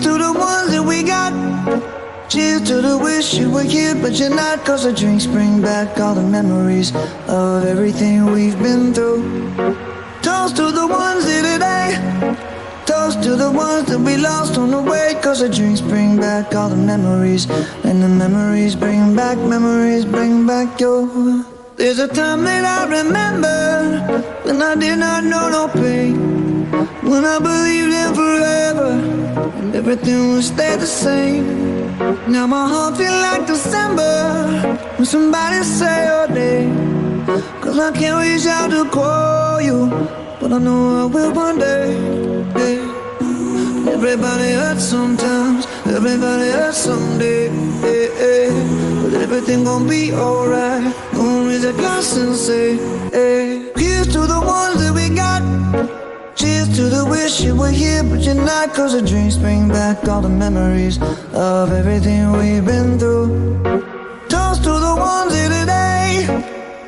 to the ones that we got. Cheers to the wish you were here, but you're not. 'Cause the drinks bring back all the memories of everything we've been through. Toast to the ones here today. Toast to the ones that we lost on the way. 'Cause the drinks bring back all the memories. And the memories bring back your. There's a time that I remember when I did not know no pain. When I believed in forever and everything would stay the same. Now my heart feel like December when somebody say your name. 'Cause I can't reach out to call you, but I know I will one day. Yeah. Everybody hurts sometimes, everybody hurts someday. Yeah, yeah. But everything gon' be alright. Gonna raise a glass and say, hey. Here's to the ones that we got. Cheers to the wish you were here, but you're not. 'Cause the drinks bring back all the memories of everything we've been through. Toast to the ones here today.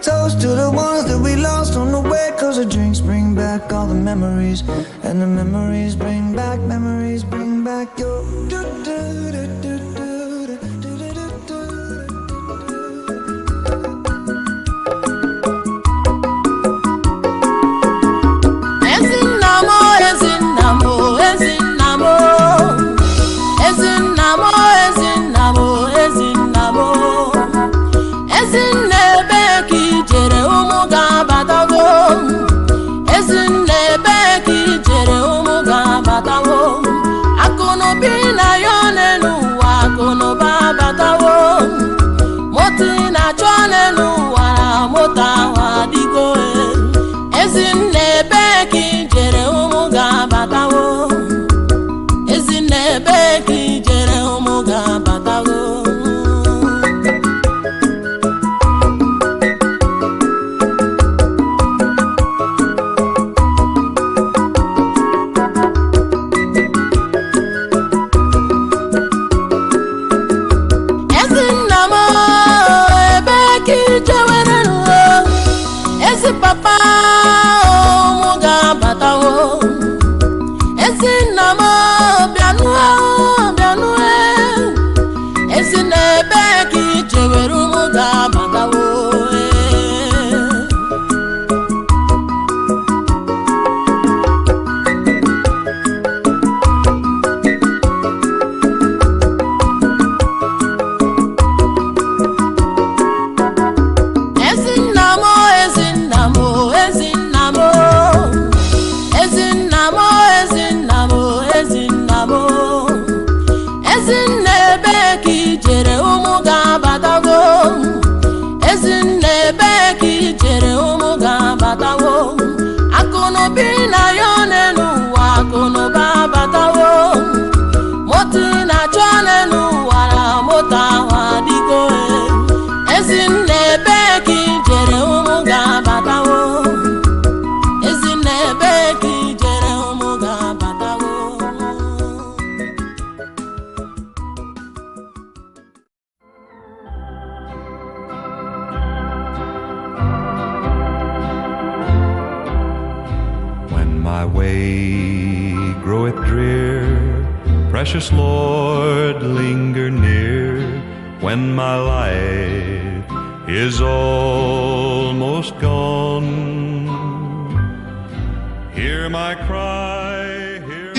Toast to the ones that we lost on the way. 'Cause the drinks bring back all the memories. And the memories bring back your. Do, do, do, do, do, do, do, do, do. Ezinna m, Ezinna m, Ezinna m, Ezinna m, Ezinna m, Ezinna m, Ezinna, ebee ka ijere ụmụ ga-abatago? Ezinna, ebee ka ijere ụmụ ga-abatawo? Akụnụba na ya n'elu ụwa, akụnụba abatawo. Moto ị na-achọ n'elu ụwa na moto ahụ adịgo. Ezinna, ebee ka ijere ụmụ ga-abatawo? Ezinna, ebee ka ijere ụmụ ga-abatawo? Ezinna m, ebee ka ijewere nro? Ezi papa, ụmụ ga-abatawo. Ezinna m, bịanụ, bịanụ. Ezinna, ebee ka ijewere ụmụ ga-abatawo? Ezinna m, Ezinna m, Ezinna m, Ezinna m, Ezinna m, Ezinna m, Ezinna, ebee ka ijere ụmụ ga-abatago? Ezinna, ebee ka ijere ụmụ ga-abatawo? Akụnụba na ya n'elu ụwa, akụnụba abatawo. Moto ị na-achọ n'elu ụwa na moto ahụ adịgo. Ezinna, ebee ka ijere ụmụ ga-abatawo? Ezinna, ebee ka ijere ụmụ ga-abatawo? When my way groweth drear, precious Lord, linger near. When my life is almost gone, hear my cry, hear.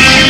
Thank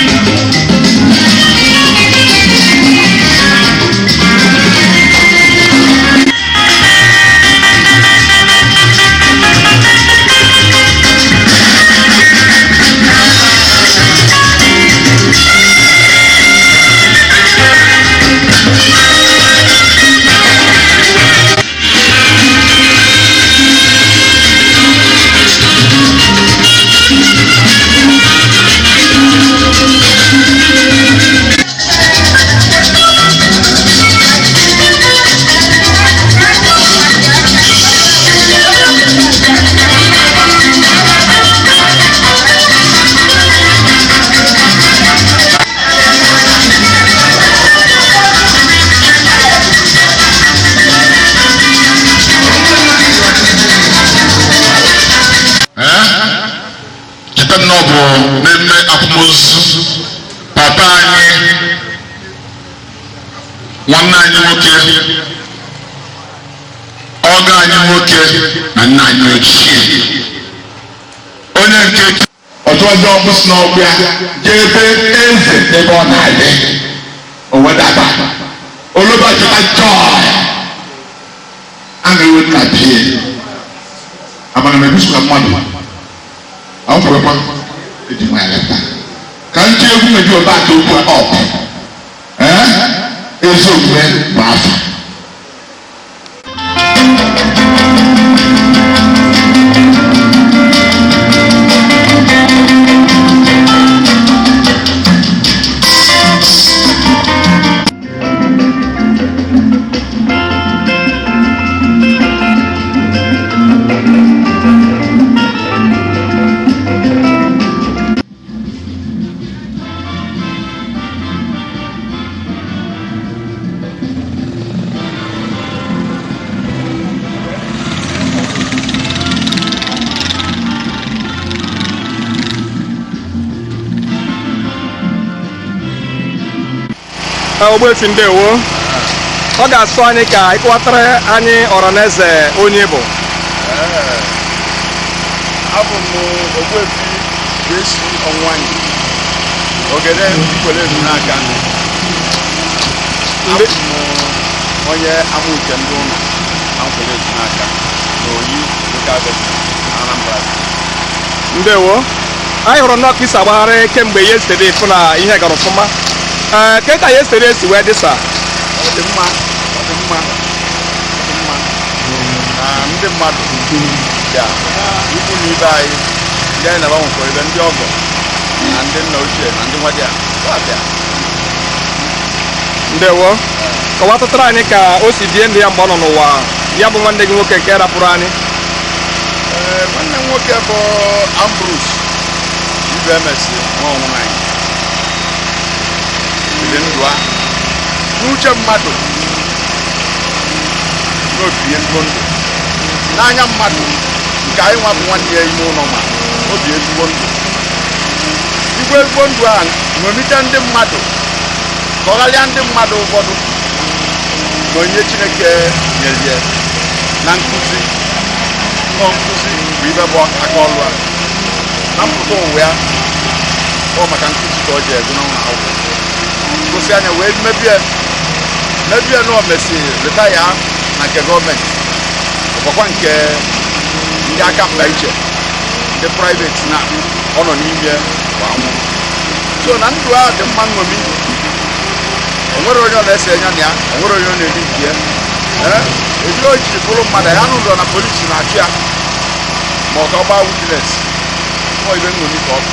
Cheta na ọ bụ mmemme akwamozu papa anyị, nwanne anyị nwoke, ọgọ anyị nwoke na nna anyị ochie, onye nke ọtụtụ ọkụ si n'ọgbịa jee ebe eze, ebe ọ na-adị o wedaba oloba chọta joy a na-ewe nna bie amana m ebuso na mmadụ ahụkwekwa eji nwa ya leta ka ntị egwu mebi ọba aka okwu ọp ee ezi omume bụ afa. Ogbuefi, ndewo. Ọ ga-asụ anyị ka ịkọwatara anyị ọhaneze onye bụ. Abụ m Ogbuefi J.C. Ọnwụanyị Ogede Nkwere n'aka. Abụ m onye Amauche ndị ụlọ na Nkwere n'aka na Oyi Local Government, Anambra. Ndewo. Anyị hụrụ nnọọ ka isi agbagharị kemgbe yesterday, fụ na ihe gara ọfụma. Ee, ke ka yesterday si wee dị sa? Ọ dị mma, ọ dị mma, ọ dị mma na ndị mmadụ bịa, ikwu na ibe anyị, ndị anyị na-agbanwekọ ibe, ndị ọgọ na ndị nna ochie na ndị nwadịa bịa. Ndewo. Kọwatụtara anyị ka o si bie ndụ ya mgbe ọ nọ n'ụwa, ya bụ nwanne gị nwoke nke rapụrụ anyị. Ee, nwanne m nwoke bụ Ambrose Ibemesi nwa ọnwụnwa anyị biri ndụ a n'uche mmadụ n'obi ezigbo ndụ, n'anya mmadụ nke anyị nwa bụ nwanne ya ime ụlọ, ma obi ezigbo ndụ, igwe ezigbo ndụ a ṅomite ndị mmadụ, kọgharịa ndị mmadụ ụfọdụ na onye Chineke nyere ya na nkụzi. Ọ nkụzi bụ ibe bụ aka ọlụ a na mpụta ụwa ya. Ọ maka nkụzi ka ọ ji egu n'ụlọ akwụkwọ gosi anya wee mebie mebie na o mesịrị retire na nke gọọmenti, ọkwa nke ndị aka mkpa iche, ndị private na ọ nọ n'ime kwa anwụ. So na ndụ a dị mma nṅomi. O nwere onye ọ na-ese anya na ya, o nwere onye ọ na-eri nke ya. Ee, ejiri o jiri bụrụ mmadụ ya n'ụlọ na polisi na-achụ ya ma ọ ka ọ gbaa witness. Ọ ibe nṅomi ka ọ bụ.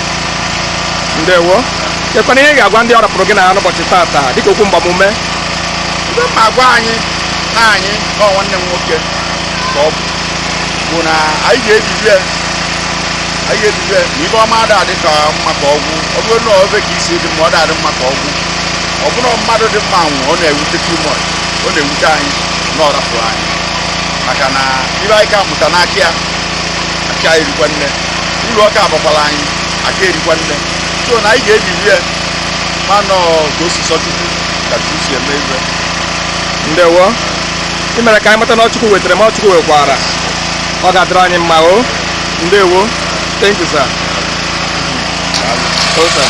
Ndewo. Kekwana ihe ị ga-agwa ndị ọ rapụrụ gị na ha n'ụbọchị taata dịka okwu mgbamume? Ibe ma agwa anyị na anyị na ọ nwanne m nwoke ka ọ bụ bụ na anyị ga-ebibi ya, anyị ga-ebibi ya na ibe ọma ada adị ka mma ka ọgwụ. Ọ bụrụ na obe ka isi dị mma, ọ da adị mma ka ọgwụ. Ọ bụrụ na mmadụ dị mma nwụ, ọ na-ewute too much. Ọ na-ewute anyị na ọ rapụrụ anyị, maka na ibe anyị ka mụta n'aka ya aka erikwa nne, uru ọka abakwala anyị aka erikwa nne. So na anyị ga-ebibi ya ma nọ ka o si sọ Chukwu, ka Chukwu si eme ibe. Ndewo. Ị mere ka anyị mata na Chukwu wetara ma Chukwu wekwara. Ọ ga-adịrị anyị mma o. Ndewo. Thank you, sir. Oh, sir.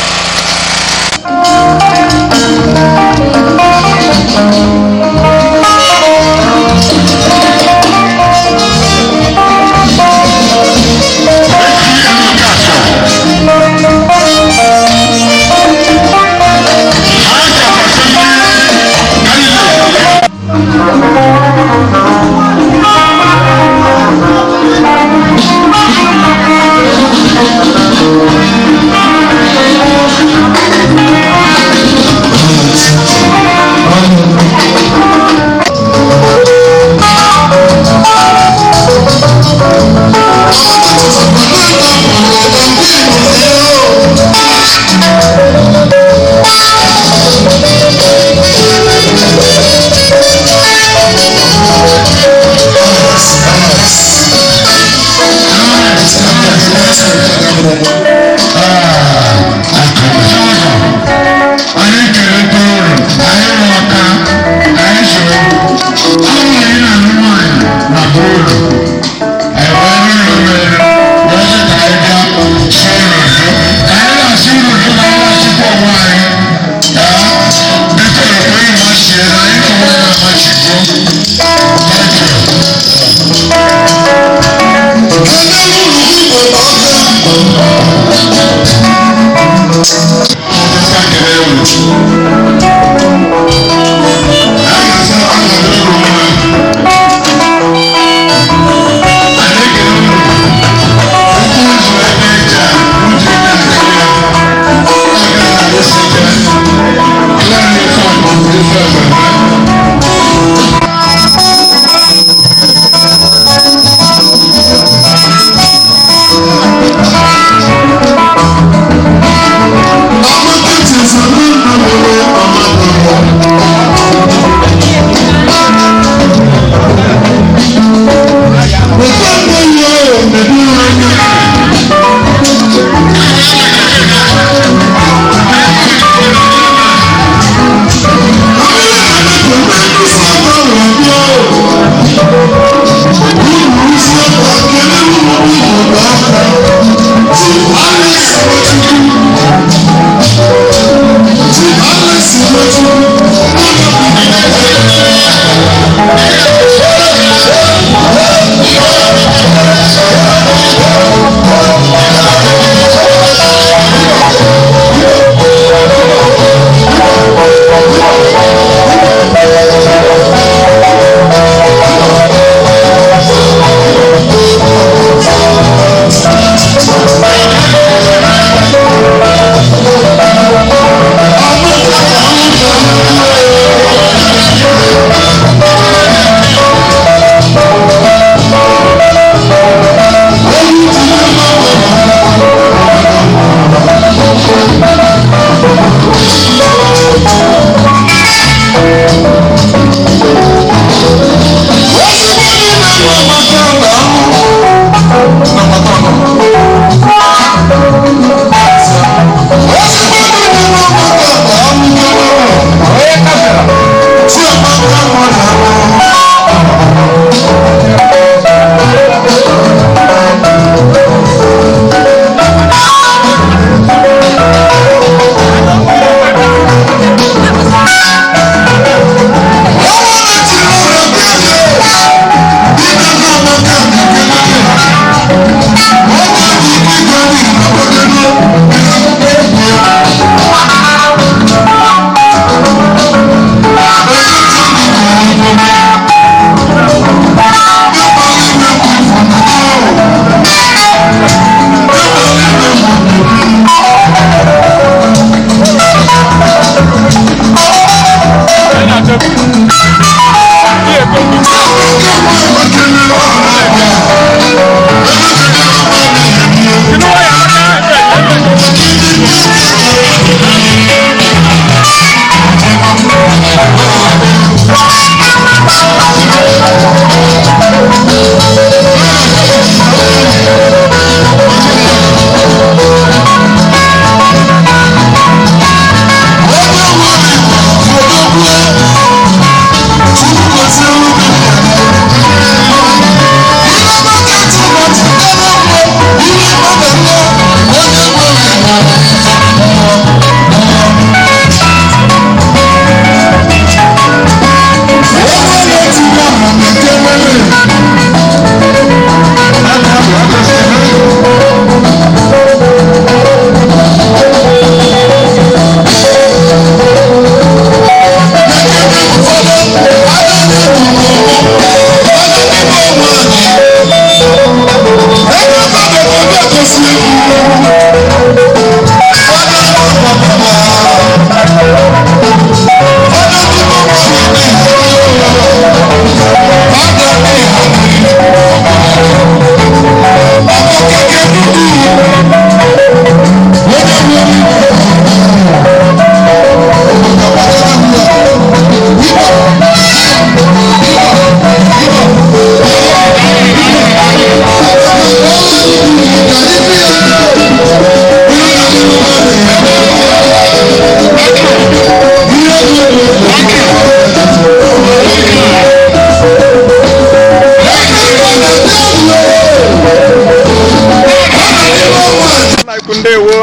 Ndewo.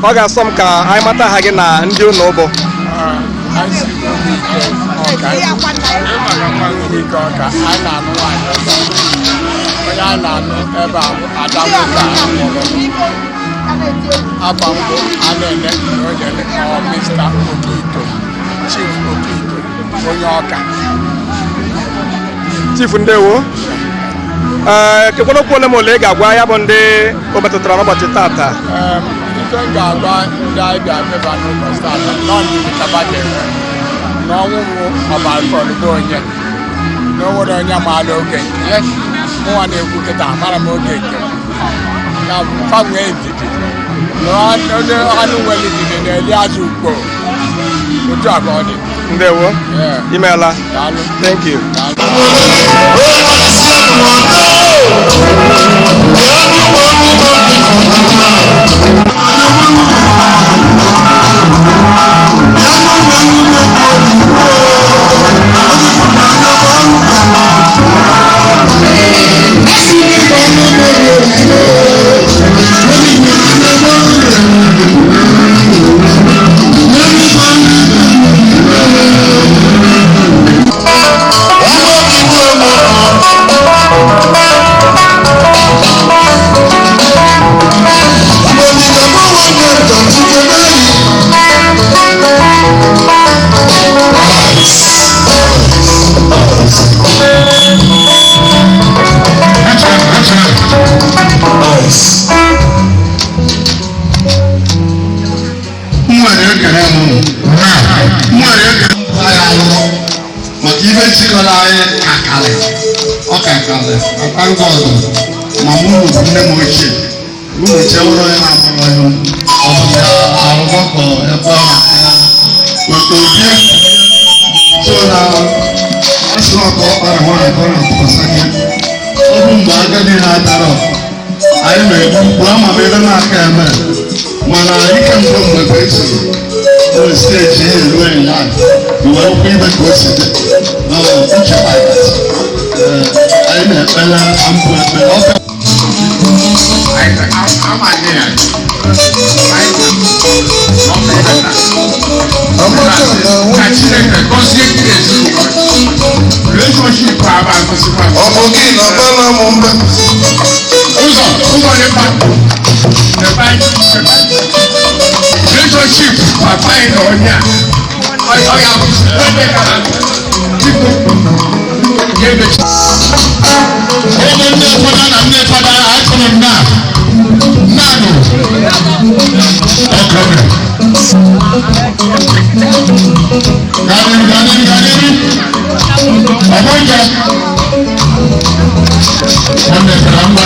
Ọ ga-asọ m ka anyị mata aha gị na ndị ụlọ ụbọ. Anyị na-anụ nwaanyị. Onye a na-anụ ebe a bụ ada nwoke a mụrụ afa mbụ a na-ene n'onyele ọ Mr. Okito, Chief Okito, onye Ọka. Chief, ndewo. Ee, kekwana okwu ole ma ole ị ga-agwa ya bụ ndị o metụtara n'ụbọchị tata? Ife m ga-agwa ndị anyị bịa meba n'ụbọchị tata nọ ndidi kaba ga-enwe na ọnwụ bụ ọbalfọlụbo onye na o nwere onye maara oge nke ya. Mụnwa na-ekwu kịta amara m oge nke m. Ya bụ fa nwee ndidi na onye anụ nwere ndidi na-eli azụ ukpo. Otu a ka ọ dị. Ndewo. Yeah. Imeela. Daalụ. Thank you. Daalụ. Nwere ekele m na nwere ekele anyị alụrụ maka ife jikọrọ anyị kakalị ọ kakalị akpangọ ọdụ ma mụ bụ nne m ochie unu chewere onye na-amụrụ onye ọ bụ ya arụgbakọ ebe ọ na-aya otu obi so na asị ọkọ ọkpara nwaanyị ka ọ na-atụkwasị gị. Ọ bụ mgbe agadi na-adara anyị na-egbu mkpu ama m ebe na-aka eme mana ike mbụ mgbe ka esi o steji ya eru enyi ya wee kwụ ibe ka o si dị na nchekwa anyị na-ekpere mbụ ekpere ọ Ka Chineke gọzie gị ezinụlọ relationship a bụ agọzikwa. Ọ bụ gị na bala m mba. Ụzọ ụzọ dị mma. Relationship papa anyị na onye a ọ ya bụ onye ka na biko ya emechi. Onye nne fada na nne fada akụrụ m na naanụ ọkọrọ ganiri ganiri ganiri ọgbọnjẹ nwanne fara mma.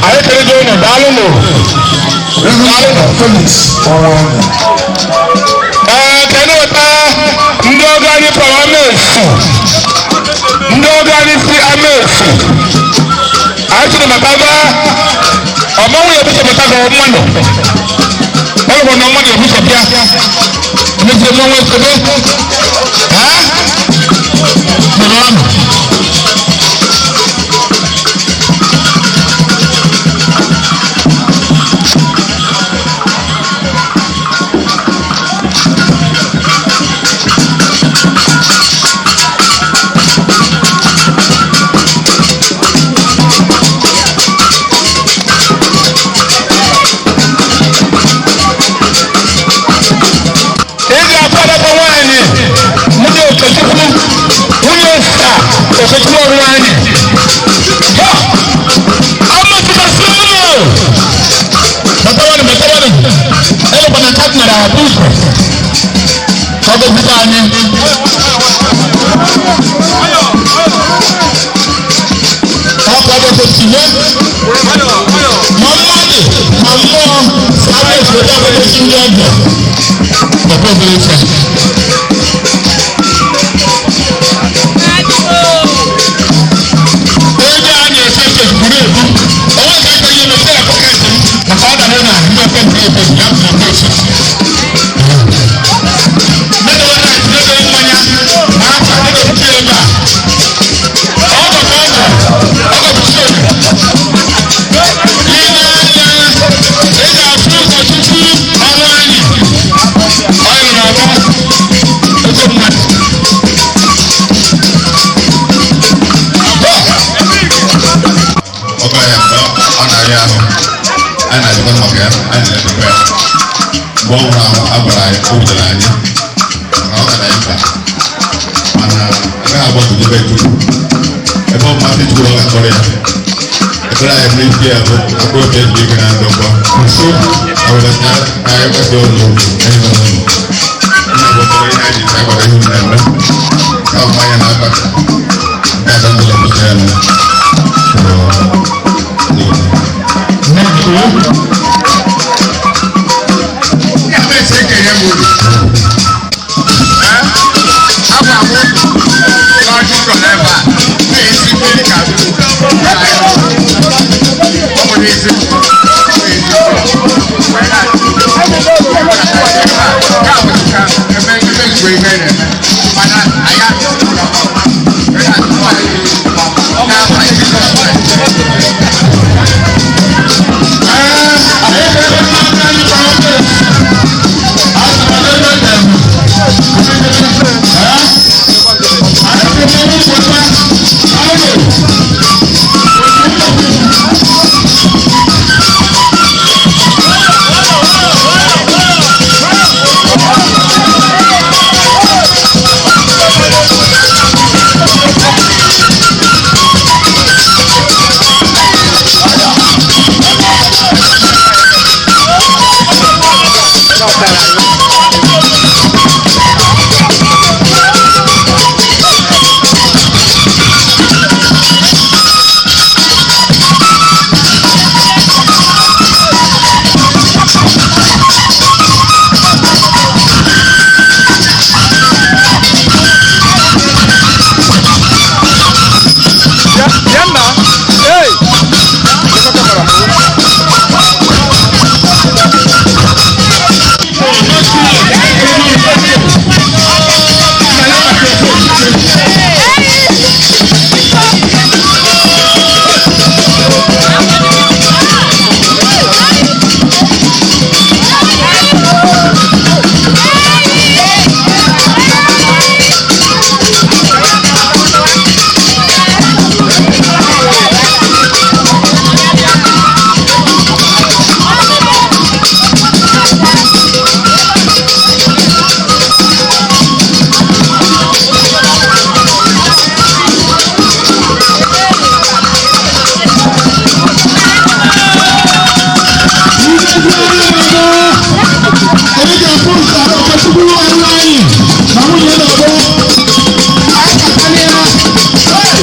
Anyị kere unu, daalụ nụ, daalụ nụ. Ee, kedu ụta ndị ọgọ anyị kpọrọ amefu, ndị ọgọ anyị si amefu anyị tụrụ maka ga ọmanwụ ya ebusopụta ka mmadụ ọlụgwọ na mmadụ ebusopịa emesi mmanwụ esebe ha nọrọ ọnụ. Ị ga-akwadebe nwaanyị, nwunye Okechukwu, nwunye Sa Okechukwu ọrụ nwaanyị. Alex weta akwụkwọ ndị ọgọ. Papa obere ife. Ego a na-efe efe buru ebu. Onwe ka aka ihe mepere na pọketị m maka ọ dara na ndị ofe nke efe ya bụ na efe. Medewe rice, medewe mmanya, ma akwa, medewe ebe a. Ọgọ ka ọgọ, ọgọ bụ chi oge. Ị na-anya, ị ga-afụ ụkọchukwu ọnwa anyị. Ọ nọ n'ọgbọ, ego mmadụ. Ọba ya mgbe ọ na-arịa ahụ, anyị na-ajụkwa maka ya, anyị na-edekwa ya. Mgbe ọ nwụrụ anwụ, a gwara anyị, o wutere anyị maka ọ gara anyị mkpa, mana agaghị agbagidebe Chukwu ebe ọ mmasị Chukwu ọ ga-akọrọ ya. Ekpere anyị n'isi ya bụ mkpụrụ obi eji ike na ndokwa awụlata anyị kwesịrị ụlọ anyị nọ n'ụlọ nna bụ obere ihe anyị ji agbara ihe na-eme ka mmanya na-akpata nke ada ndụlọ kwụsị ya nụ. Bịa nna. Hey! Lekọta kamera m. Anyị ga-afụ nke ụkọchukwu ọrụ anyị na nwunye na-ọgbọ. Anyị ga-akpali ya. Hey!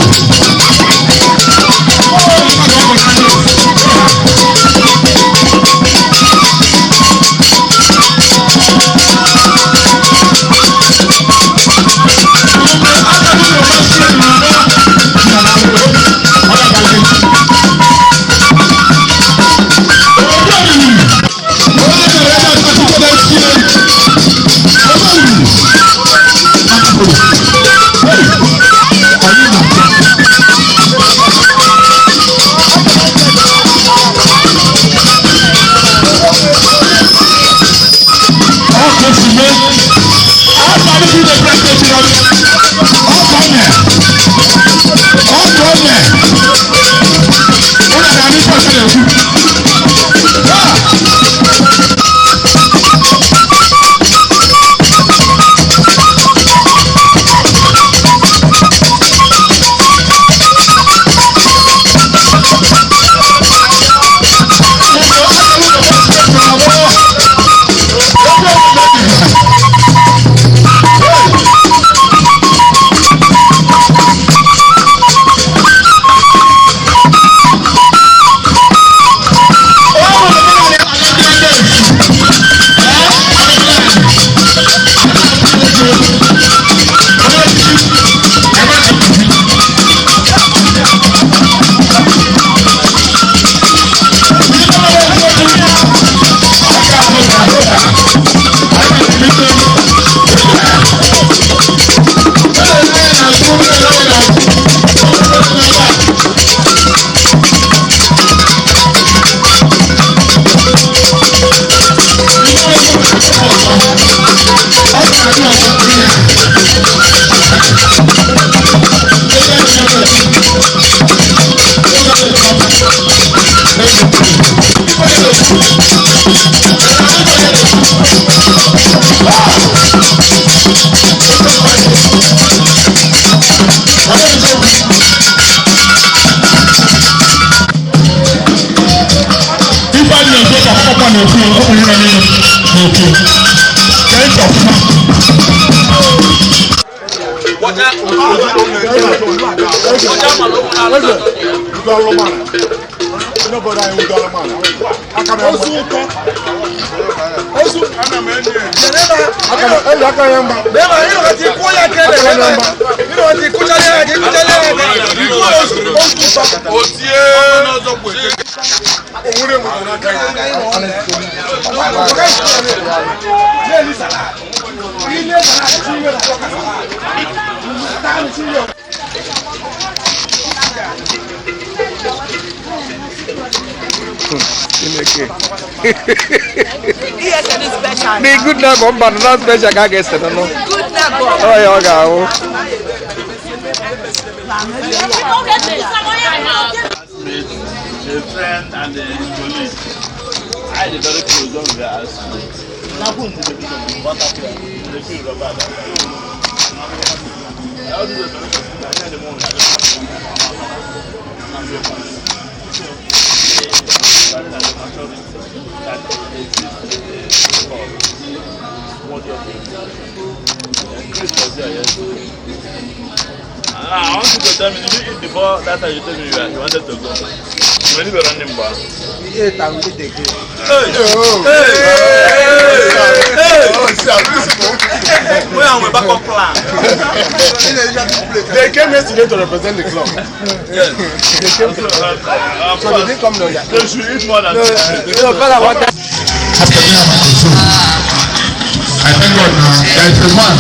Ife a na-ekwu ka akwụkwọ na-ekwu okwu na na-ekwu ka ntị ọfụma. Chineke. The good neighbor mba nọ na special ka a ga-ese nụ. Ọ ya ọ ga-ahụ. A friend and a colleague. I dey very close when we were at school. Na who dey do butterfly? Dey feel rubber that time. I always dey very close. I tell the mom I don't know. That exists in the world. What do you think? Chris was there yesterday. I want you to tell me, did you eat before that time you told me you wanted to go? You were even running back. We ate and we ate again. Hey! Hey! Hey! Hey! We are on backup plan. They came yesterday to represent the club. Yes. They came to so they didn't come now. They should eat more than No, no, what I thank God now. There is a man.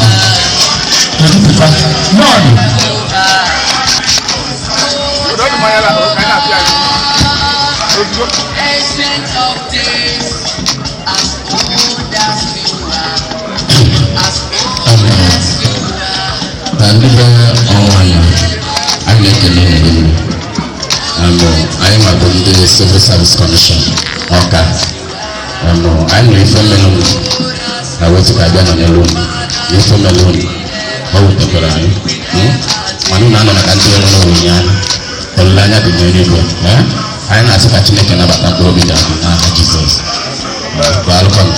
None. Ancient of days, as old as you are, as old as you are. Na ndị be ọnwa ya anyị na-ekele unu anyị nwabụ ndị Civil Service Commission Ọka anyị nwere ife mere unu na wetu ka abịa nọnyere unu na ife mere unu ọ wutekwara anyị mana unu anọ maka ndị nwere olileanya olileanya dị n'eluigwe. Anyị na-asị ka Chineke nabata mkpụrụ obi ga-abụ n'aha Jizọs. Daalụkwanụ.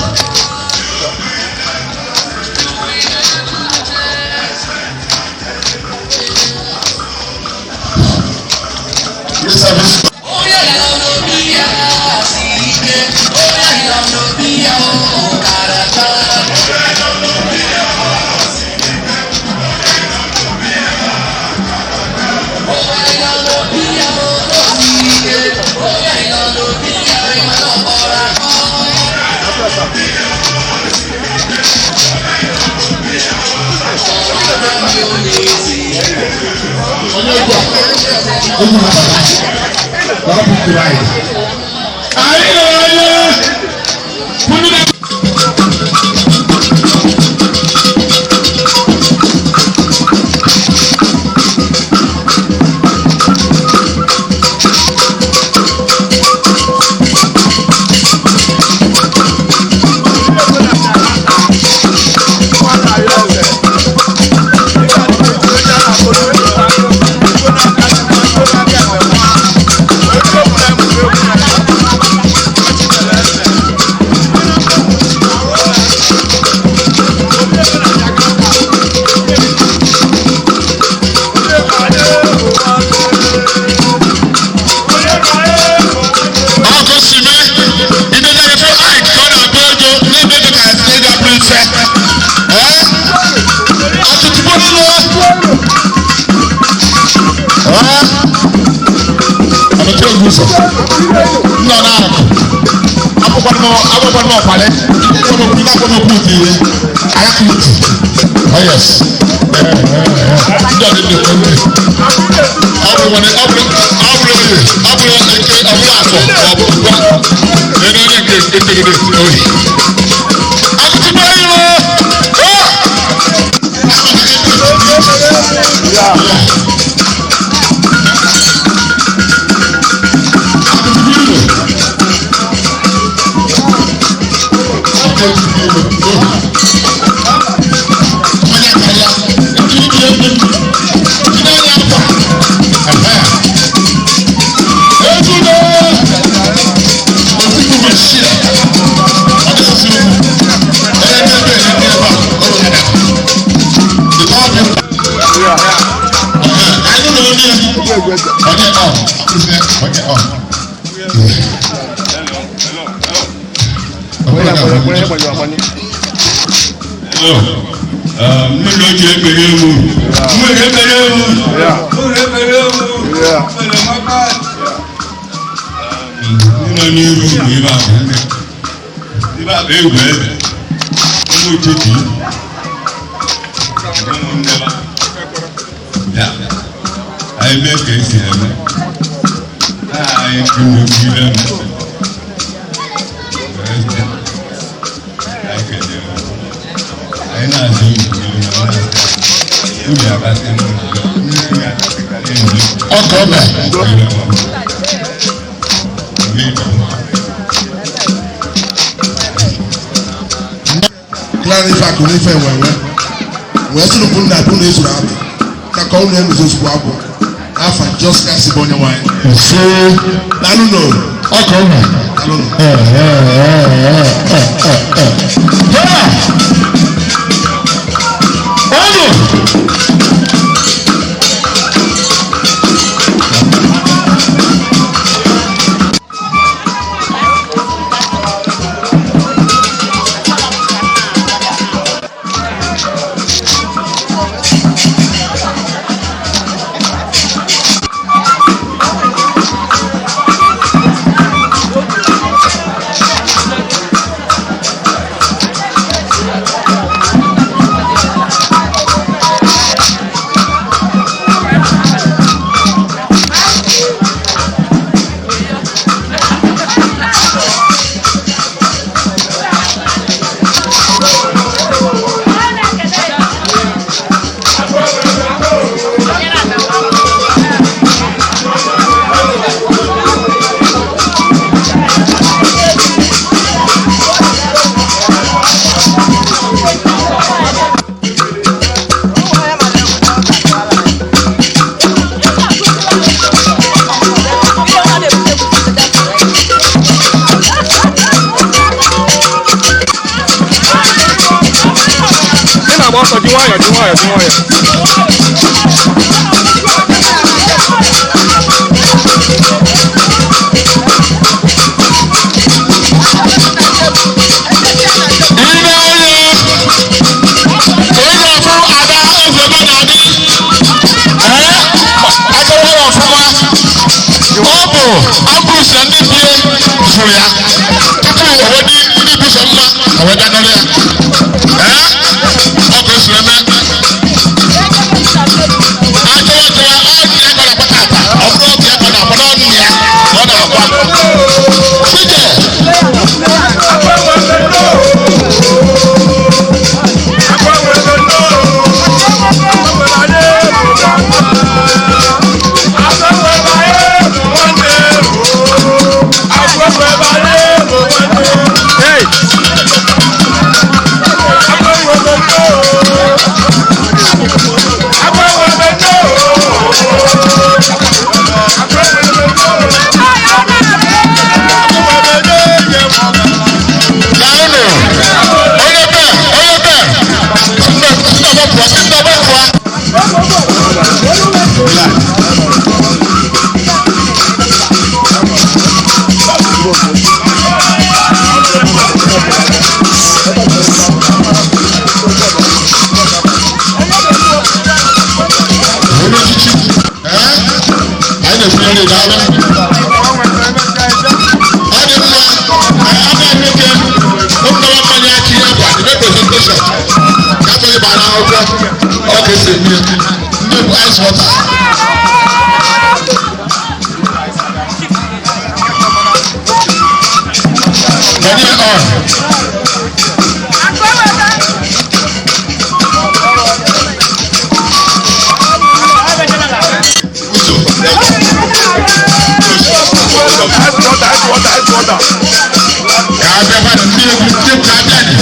Ka abịa ndị egwu, ndị egwu ka abịa dị.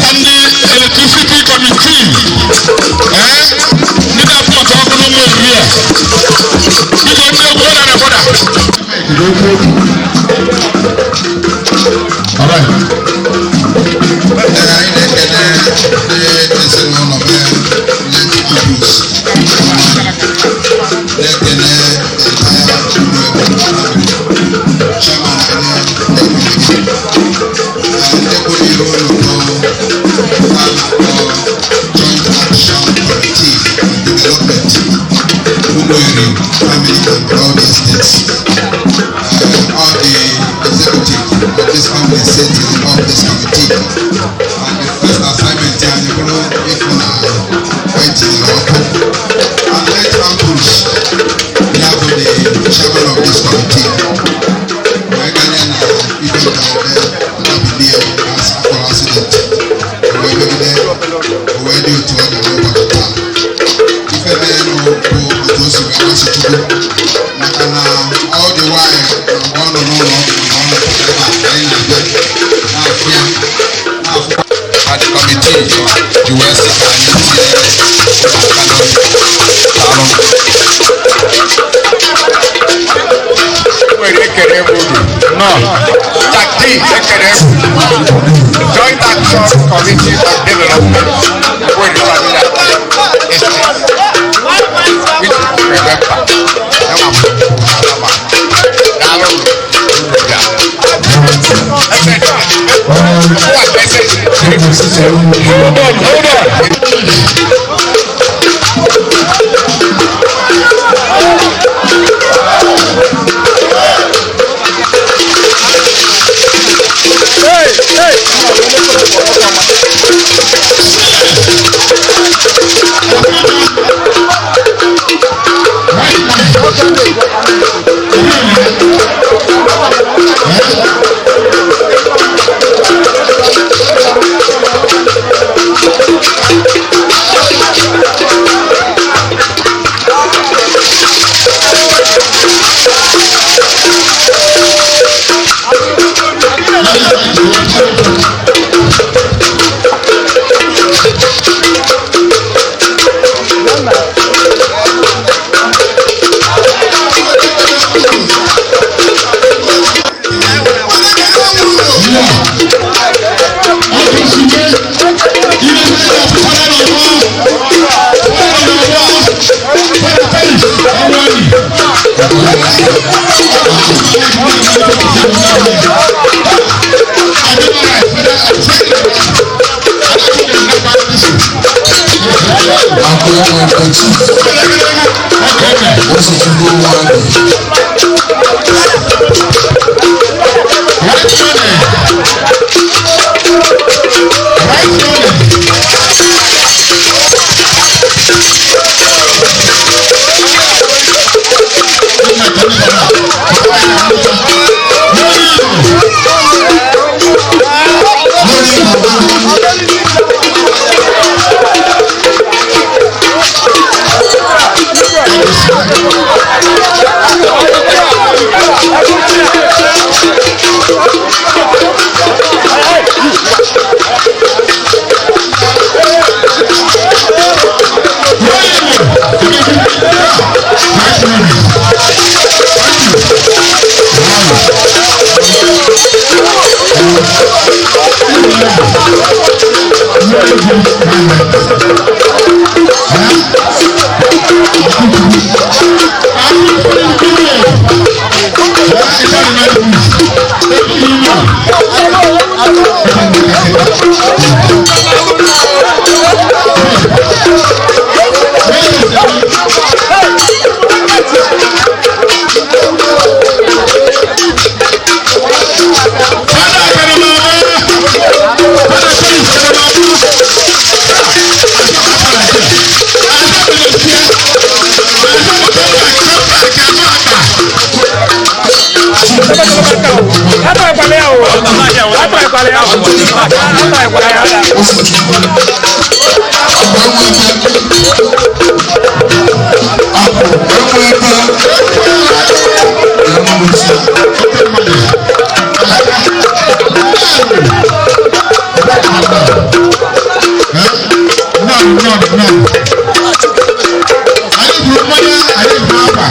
Electricity committee, ndị na-afụ maka ọkụ n'ụmụ oriri a, biko ndị egwu ọ na-anabọda. All right. Anyị na-ekele ndị ezinụlọ be late Ambrose, na-ekele entire chairman anyị, na-ekele ndị kwuru iru ụlọ a na-akpọ Joint Action Committee on Development, Umueri Family and Proud Estates. All the executive of this family set up this committee. And the first assignment anyị bụrụ ịfụ na etinyere ọkụ. And late Ambrose, ya bụ the chairman of this committee. Wee ganye na ibe mberede ndabili as akpọrọ accident. Wee megide wee dị otu ọ dị n'ụbọchị taa. Ife merenụ bụ otu o si wee masị Chukwu, maka na all the while na mgbe ọ nọ n'ụlọ ọgwụ, mgbe ọ nọ ebe a, anyị na-abịa na-afụ ya, na-afụ na the committee ji wee sị ka anyị tinye aka n'obi. Daalụ. Nwere ekele m unu. Jackie, ekele m. Joint Action Committee on Development, Nwere Family Estate. Which remember, enwa m alama. Daalụ unu bịa. Hold on, hold on. Hey, hey! Thank you. Atọghịkwala ya o. Atọghịkwala ya. Atọghịkwala ya. Anyị buru mmanya, anyị buru akwa.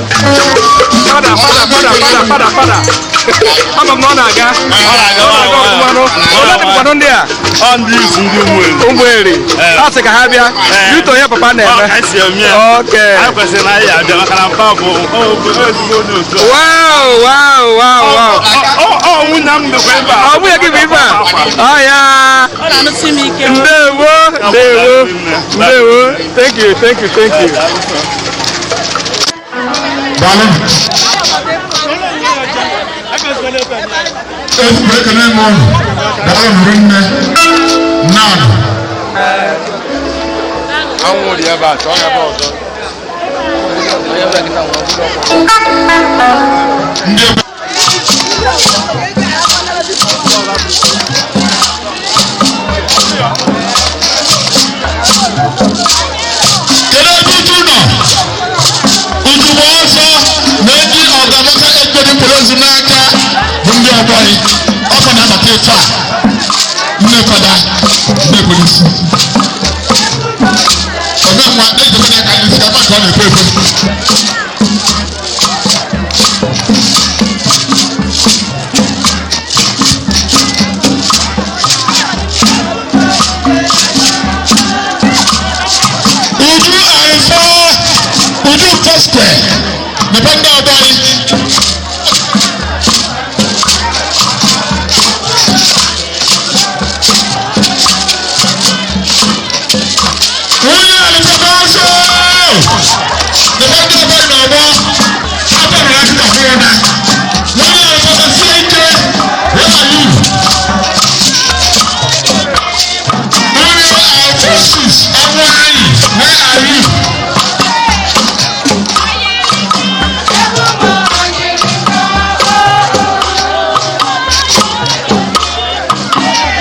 Fada, fada, fada, fada, fada, fada. Ama m na ọ na-aga. Ọ na-aga ọfụma nụ. Ole dị bụkwanụ ndị a? Ọ ndị izu ndị Ụmụeri. Ụmụeri. A sị ka ha bịa. Yuto ihe papa na-eme. Ọ ka esi eme ya. Okay. Anyị kwesịrị na anyị abịa maka na mpa bụ ezigbo onye otu. Wow, wow, wow, wow. Ọ nwunye m dịkwa ebe a. Ọ nwunye gị bụ ife a? Ọ ya. Ọ na-anụsi m ike. Ndewo, ndewo, ndewo. Thank you, thank you, thank you. Daalụ. Ezigbo ekele m ụnụ. Daalụ nụrụ nne. Nnọọ. Anwụ dị ebe a, chọọ ya ebe ọzọ. Ndị Kedu ebe Uju nọ? Uju bụ ọsọ na-eji ọgamaka ekpere mkpụrụ ozu n'aka bụ ndị ọgbọ anyị. Ọkọ na-abata etu a. Nne fada, nne polisi. Ome nwa na-ejikwa n'aka n'isi ka maka ọ na-ekwe ekwe. Uju Arịfọ, Uju Fọsquare, mepee ndị ọgbọ anyị. Nwunye Arịfọ bụ ọsọ! Mepee ndị ọgbọ anyị n'ọgbọ. Ha bịara na akụkọ hụrụ na. Nwunye Arịfọ bụ sie ike. Where are you? Nwunye Alphonsus Ọnwụanyị, where are you?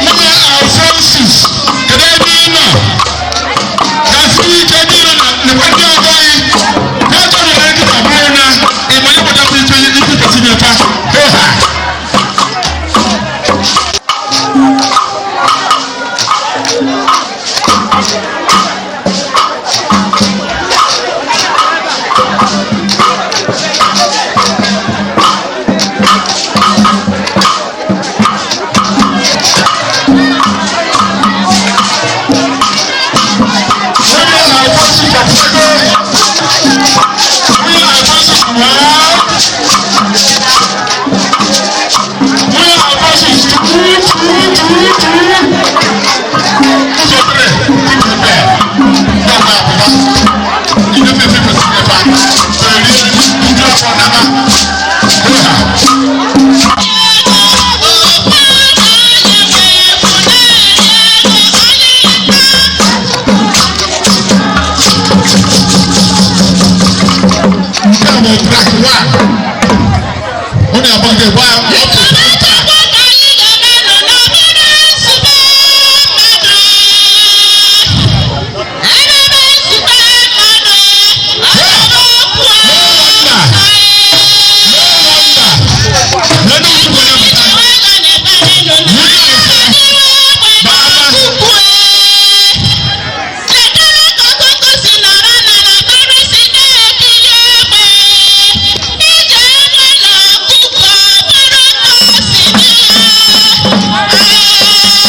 Nwunye Alphonsus, kedu ebe ị nọ? Gasị ike ebe ị nọ na nekwa ndị ọgọ anyị. Ha chọrọ ya nkịta bụrụ na ịma ya gbadapụ ife ife kwesịrị efa. Hoo ha! Nke a bụ track one. Onye abụọ gba up to three times. No wonder. No wonder. Thank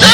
you.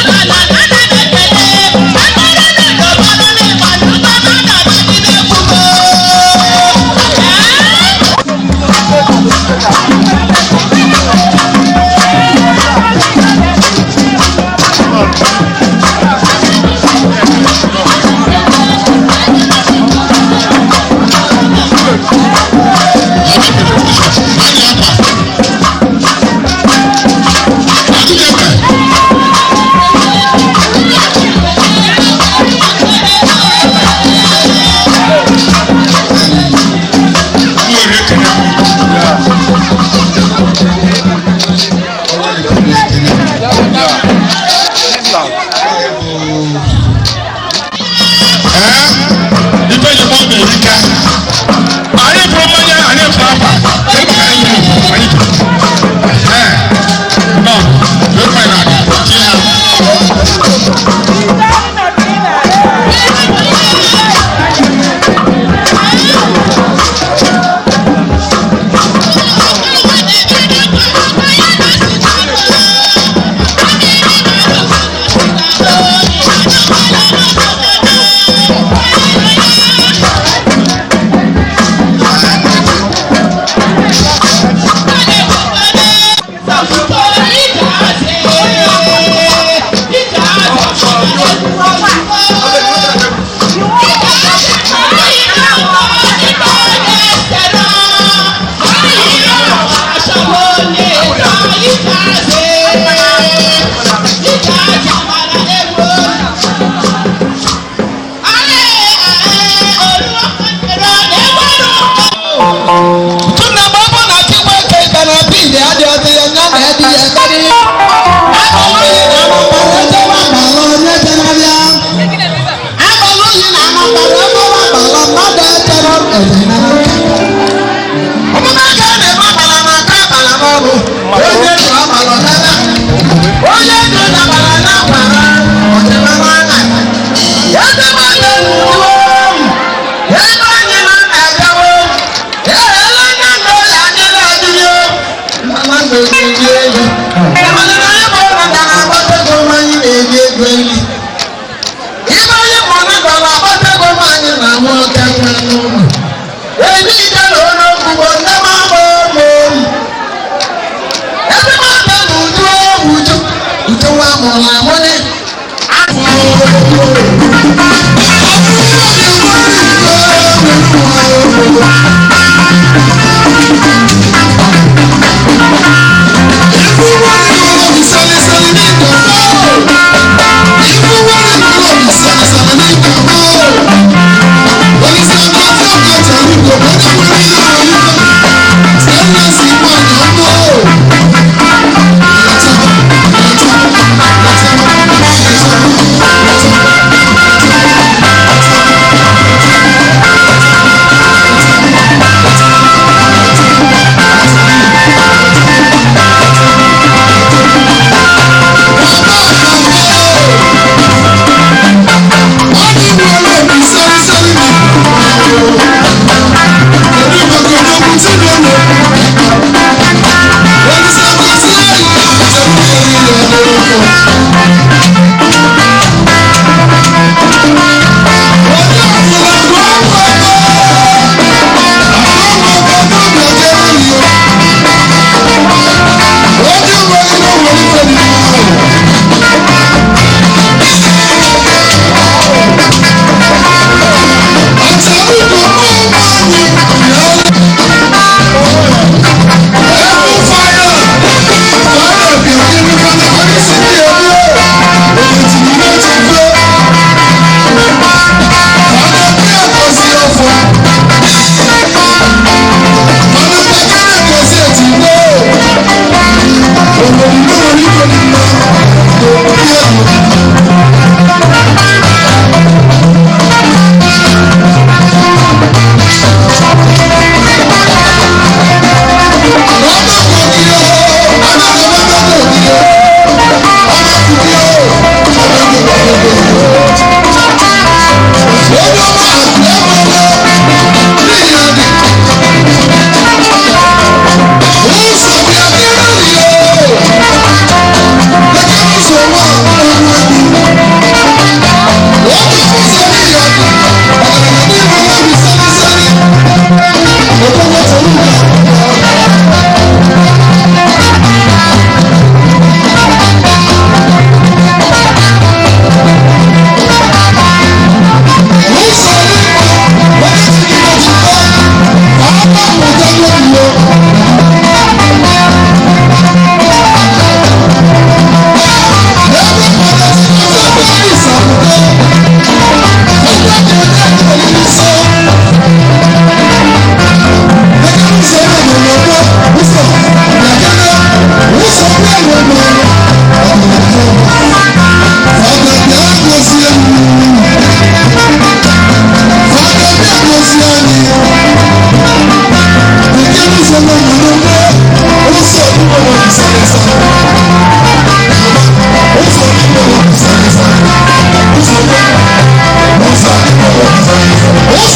What's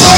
up?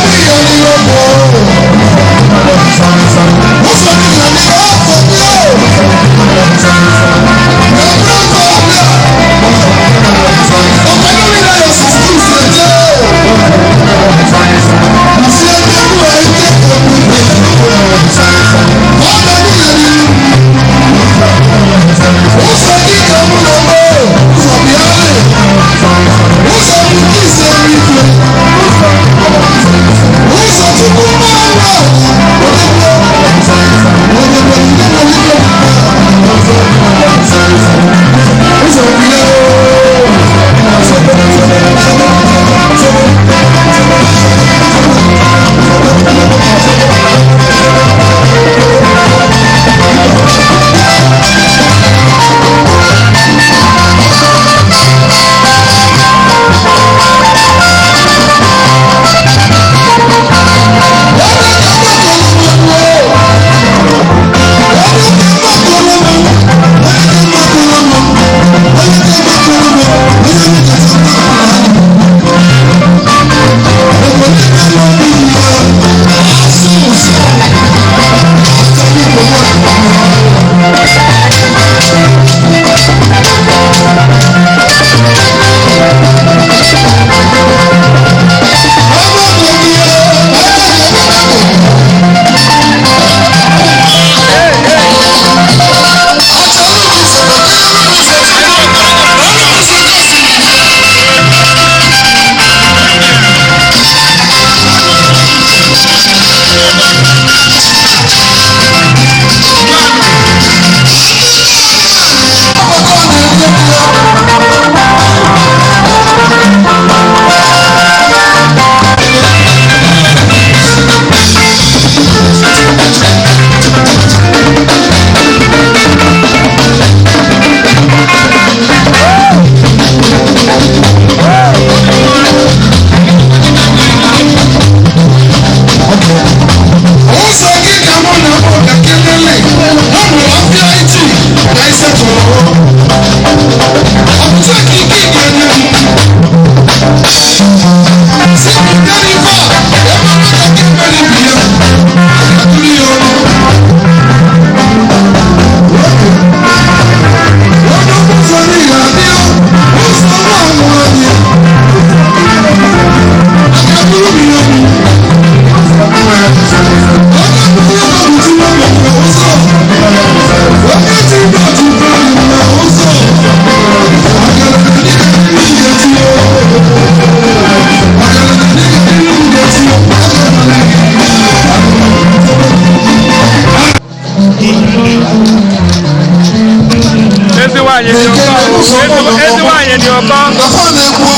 ụkọ.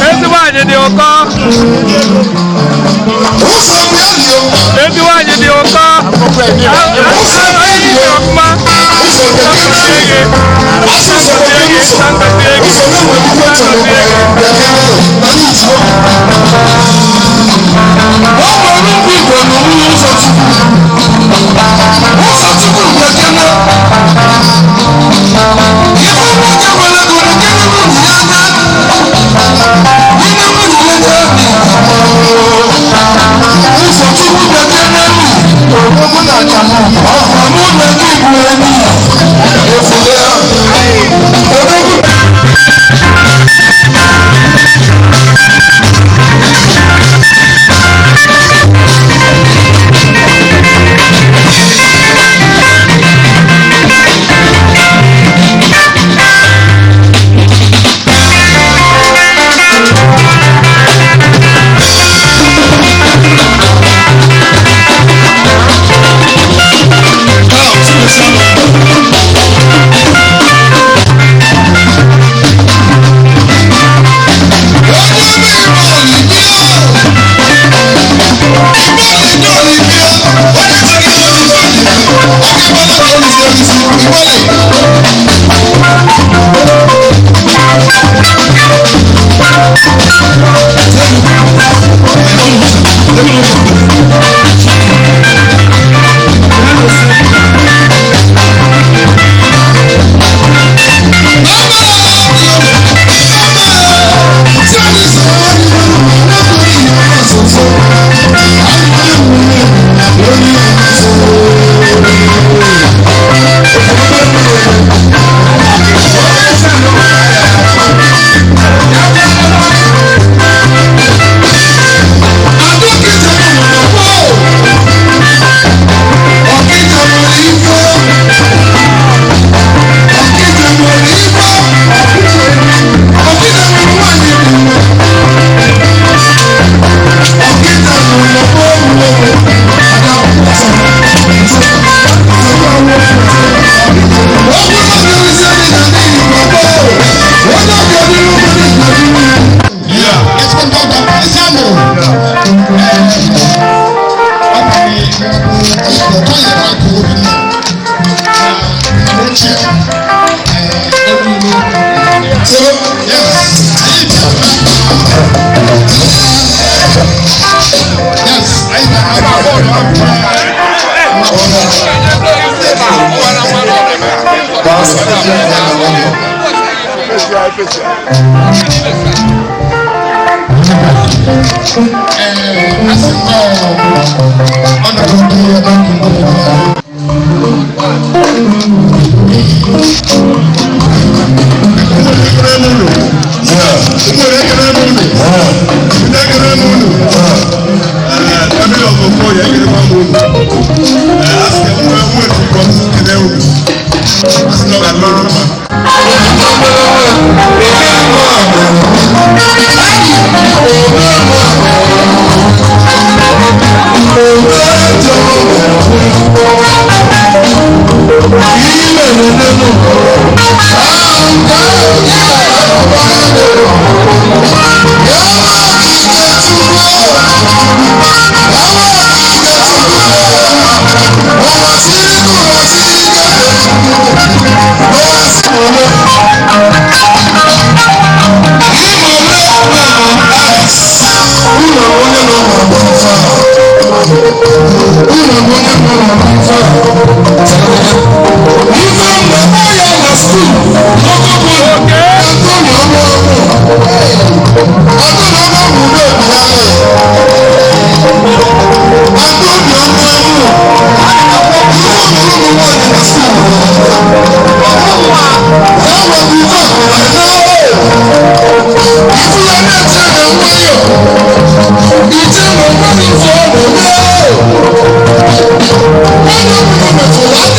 Ezi nwaanyị dị ụkọ. Ezi nwaanyị dị ụkọ. Anyị dị ọfụma.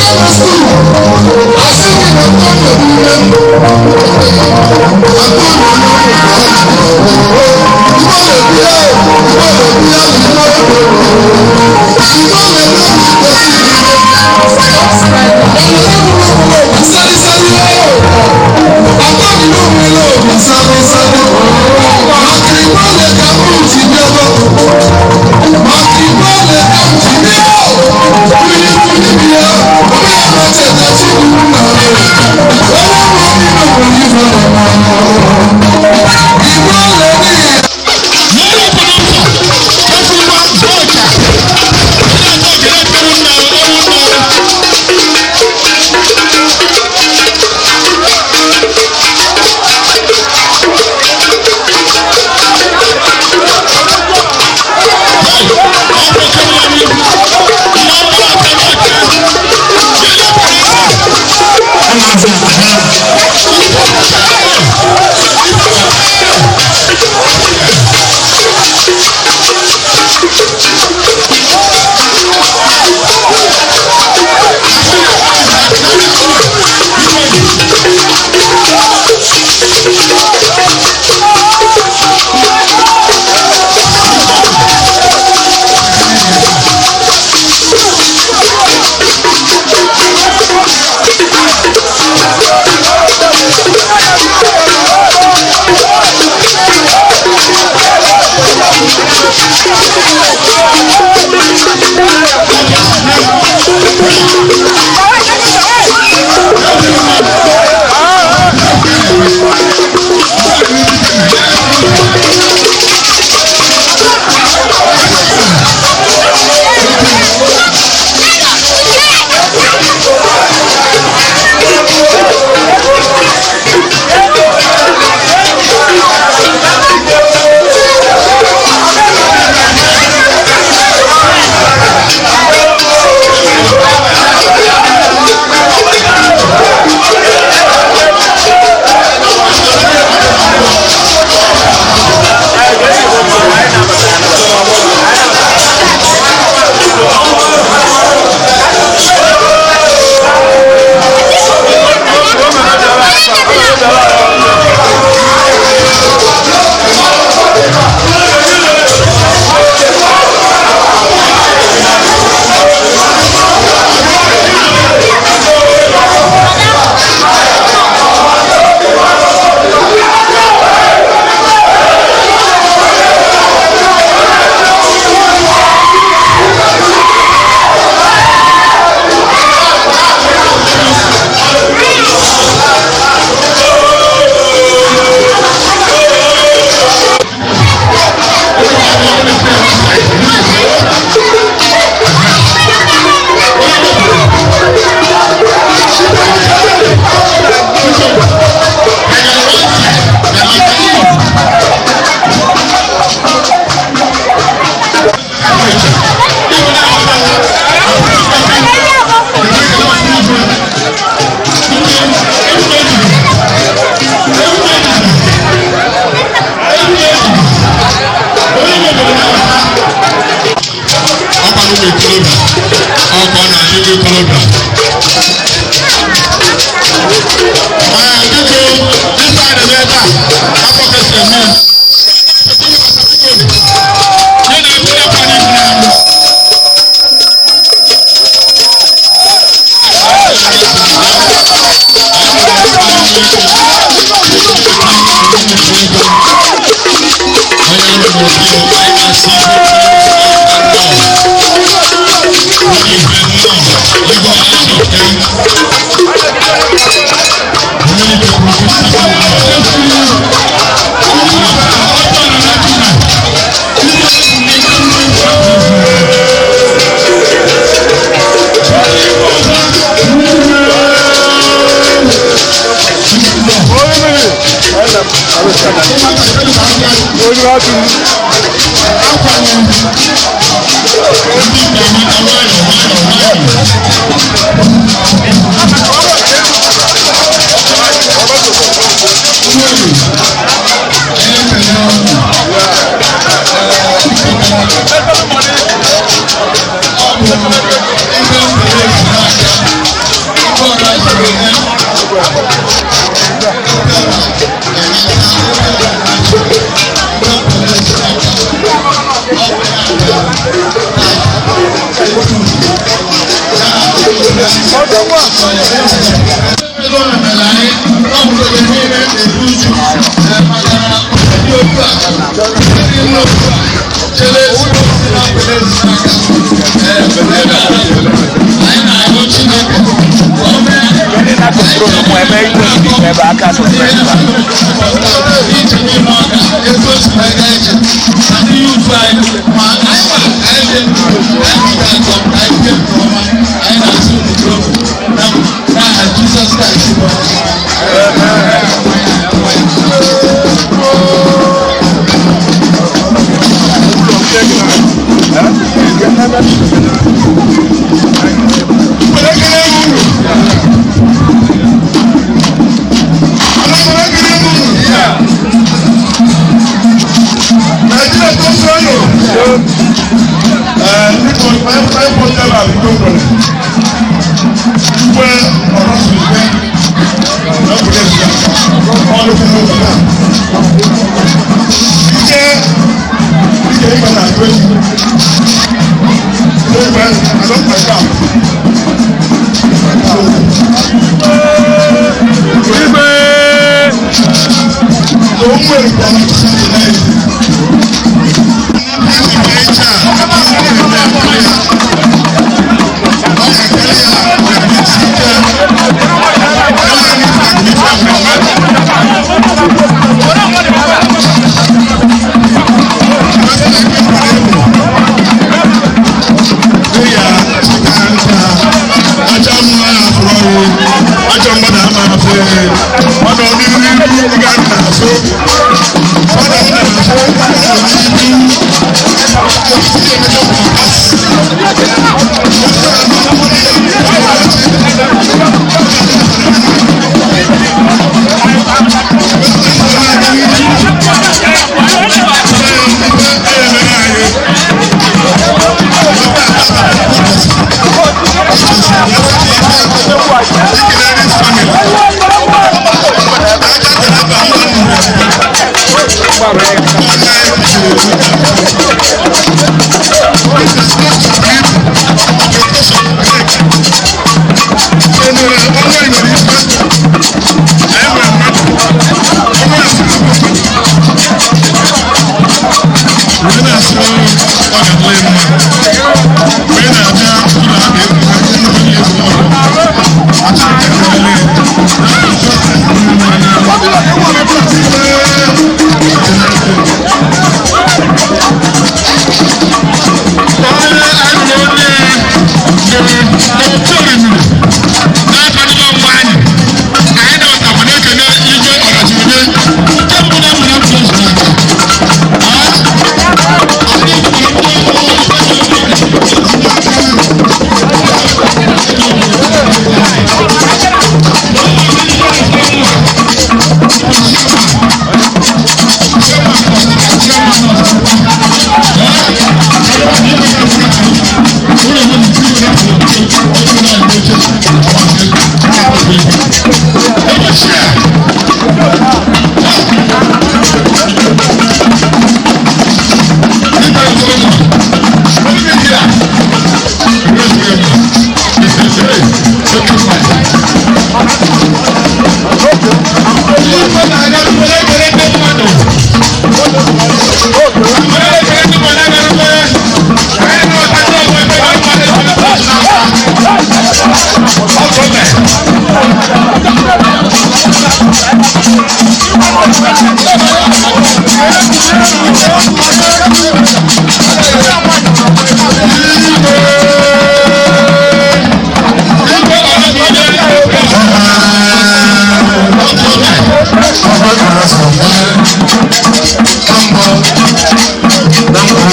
Thank you.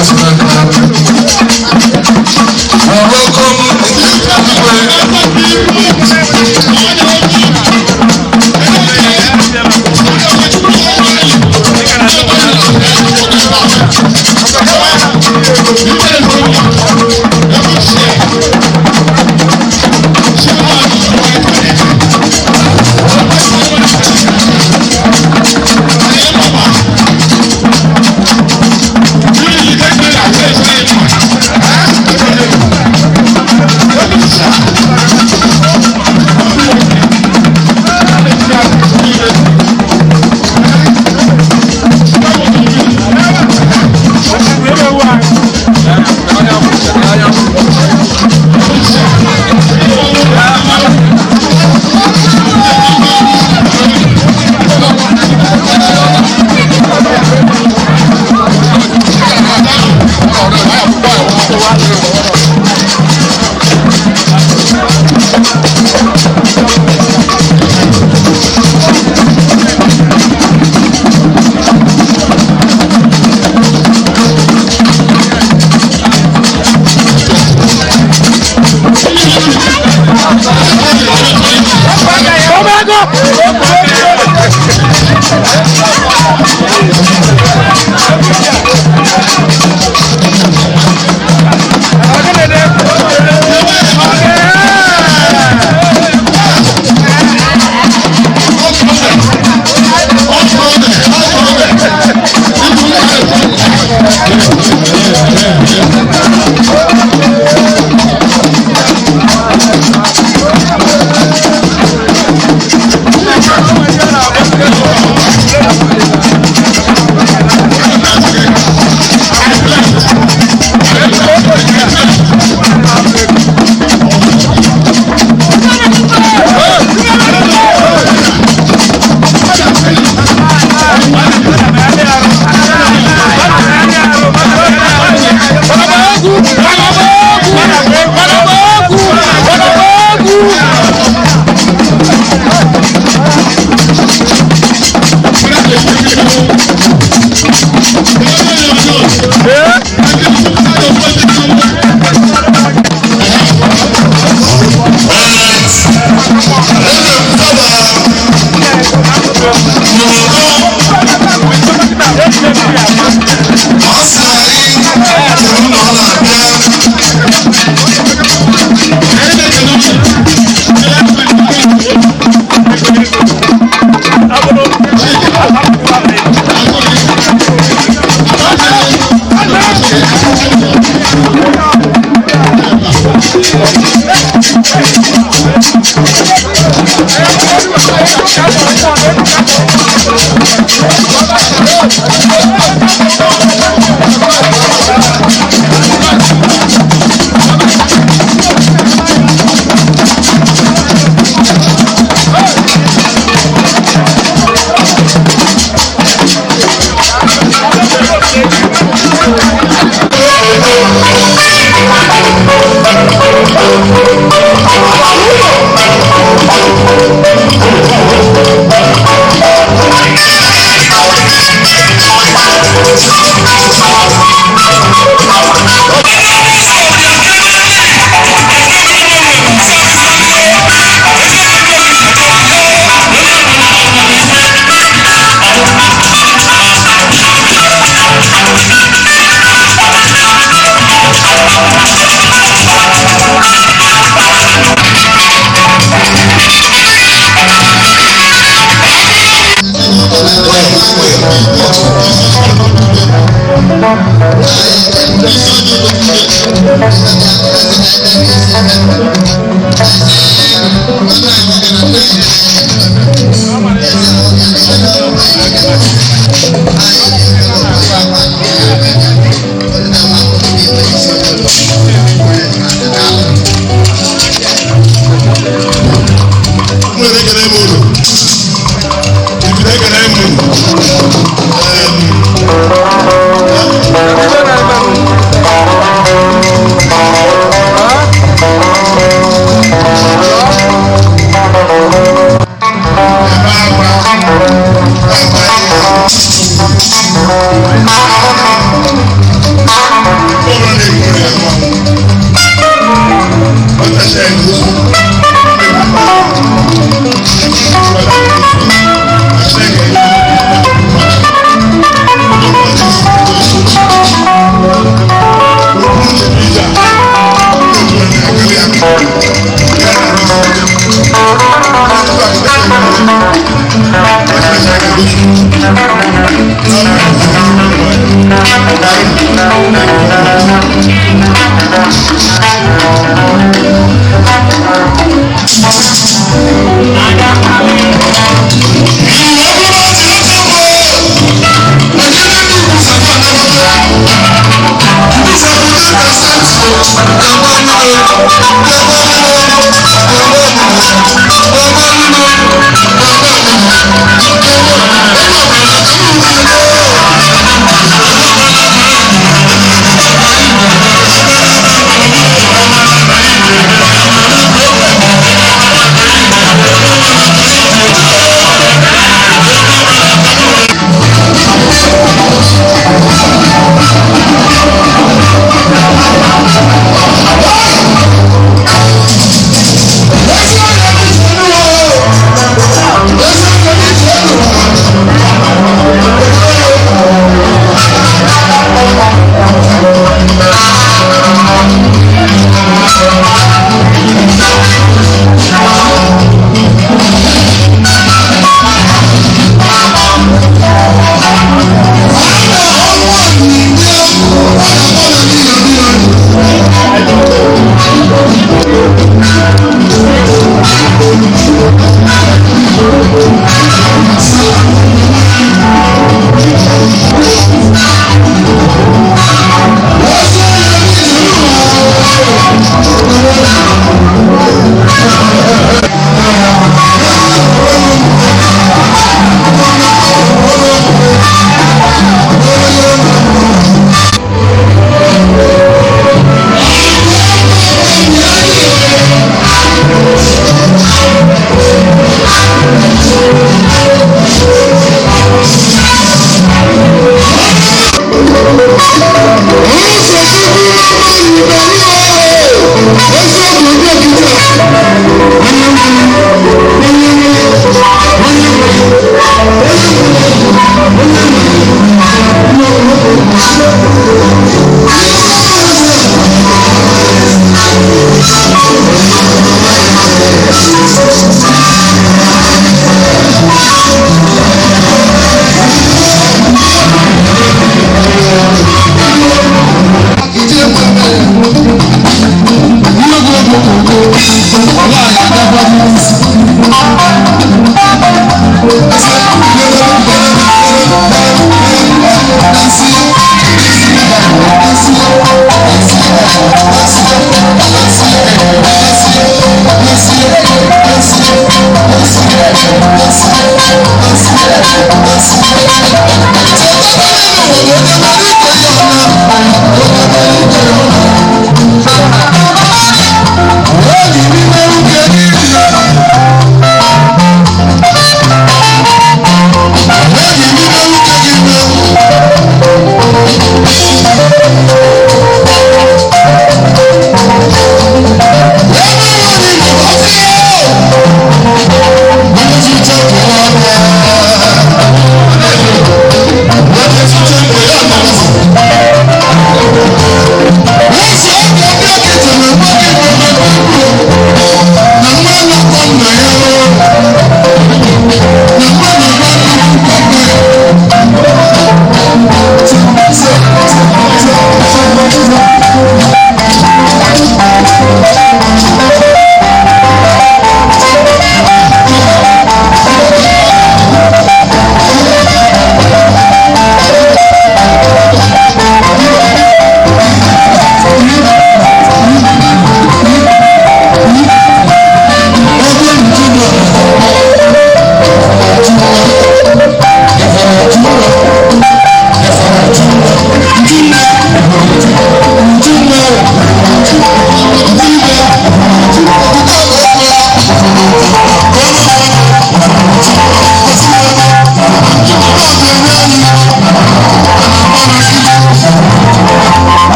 We welcome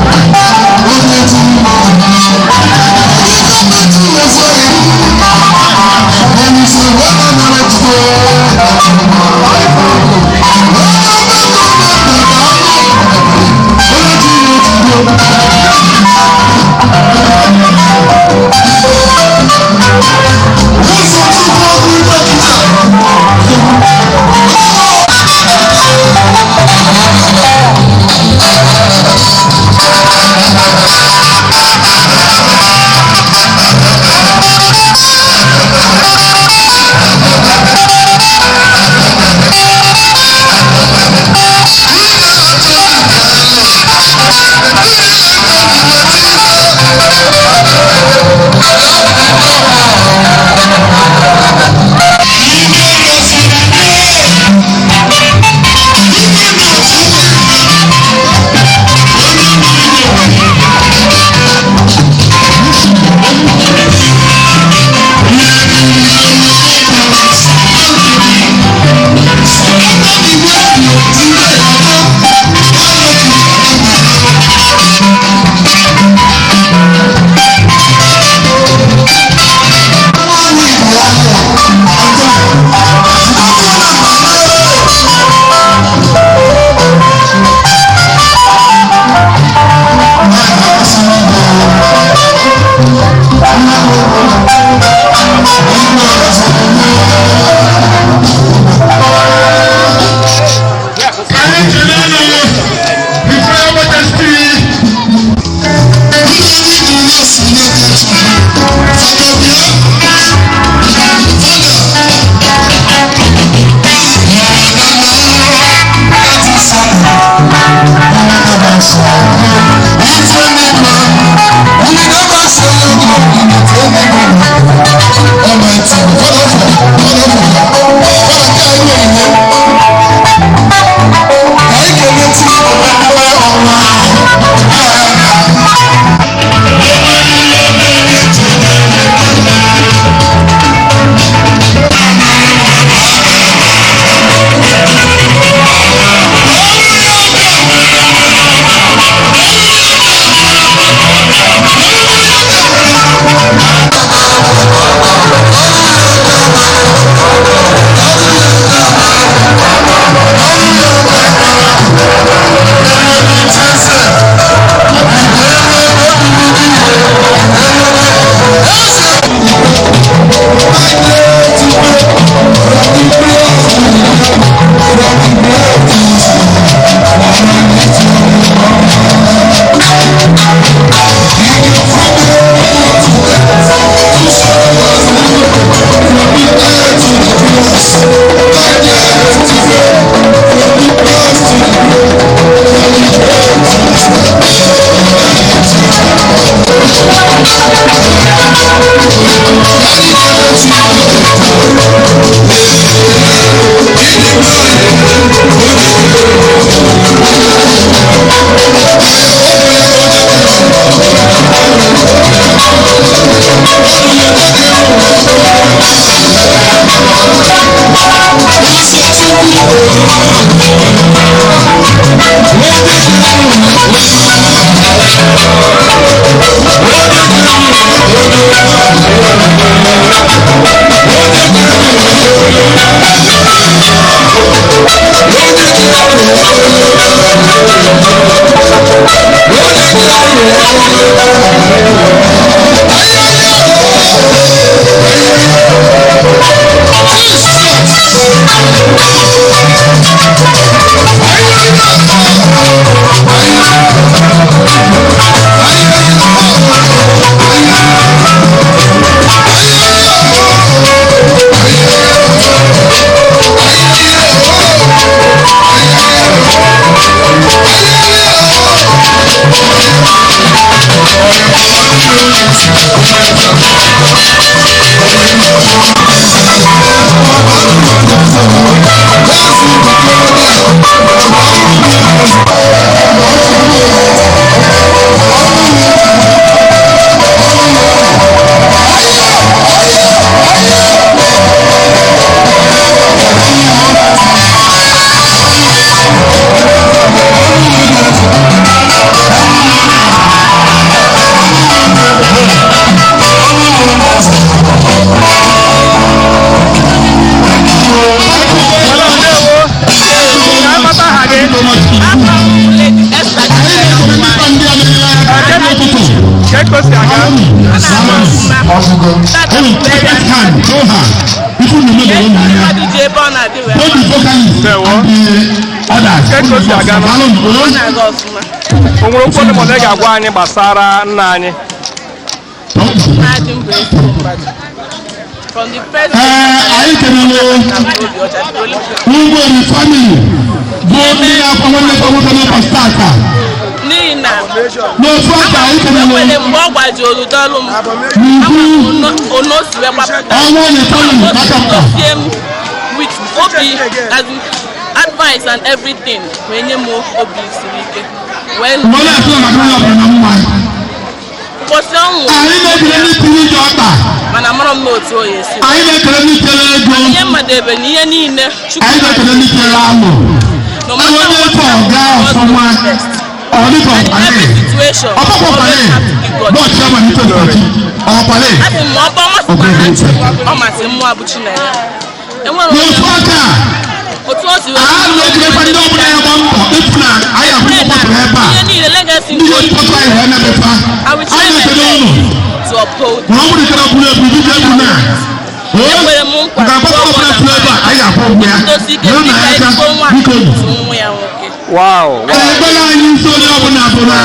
Thank you. O nwere okwu ole ma ole ga-agwa anyị gbasara nna anyị? Anyị kelere Ngweri family bụ ndị na-akwa nwanne nwoke n'ụbọchị tata. N'ofu aka anyị kelere mgbe ọ gbajuru dọlụ m ọnwa onye family aka mkpa. With obi as advice and everything wee nye m obi siri ike. Mgbe ọ na-atụ maka ụlọ ọbụla na mma. Ụbọchị ọnwụ anyị na-ekele ndị tiri ije ọkpa. Mana amara m n'otu o ya esi. Anyị na-ekele ndị tere ego. Ihe mmadụ ebe na ihe niile Chukwu. Anyị na-ekele ndị tere alụ. Onye efe ọga ọfọma ọ dịka ọkpale. Ọkpọkọ ọkpale. Bọọsụ ya malite ụbọchị ọkpale. Asị m ọ bụ ọmasịkwa ha Chukwu ọ masị mmụọ bụ Chineke. N'ofu aka otu o si wee a na-ekelekwa ndị ọbụla ya gba mbọ ịfụ na anyị abụghị mkpọtụrụ ebe a ihe niile legacy ndị ihe mkpọtụ anyị wee na-emefa anyị na-ekele ụnụ to uphold. Ma ọ bụrụ ikere buru ebu dibịa ebu na Ekwere m nkwa nke agbakọ ọbụla pụrụ ebe a anyị akwụ ụgwọ ya Ndozi ike nyere na dịka ya aka ezigbo nwa biko otu nwa ya nwoke. Wow. Ekpere anyị nso onye ọbụla bụ na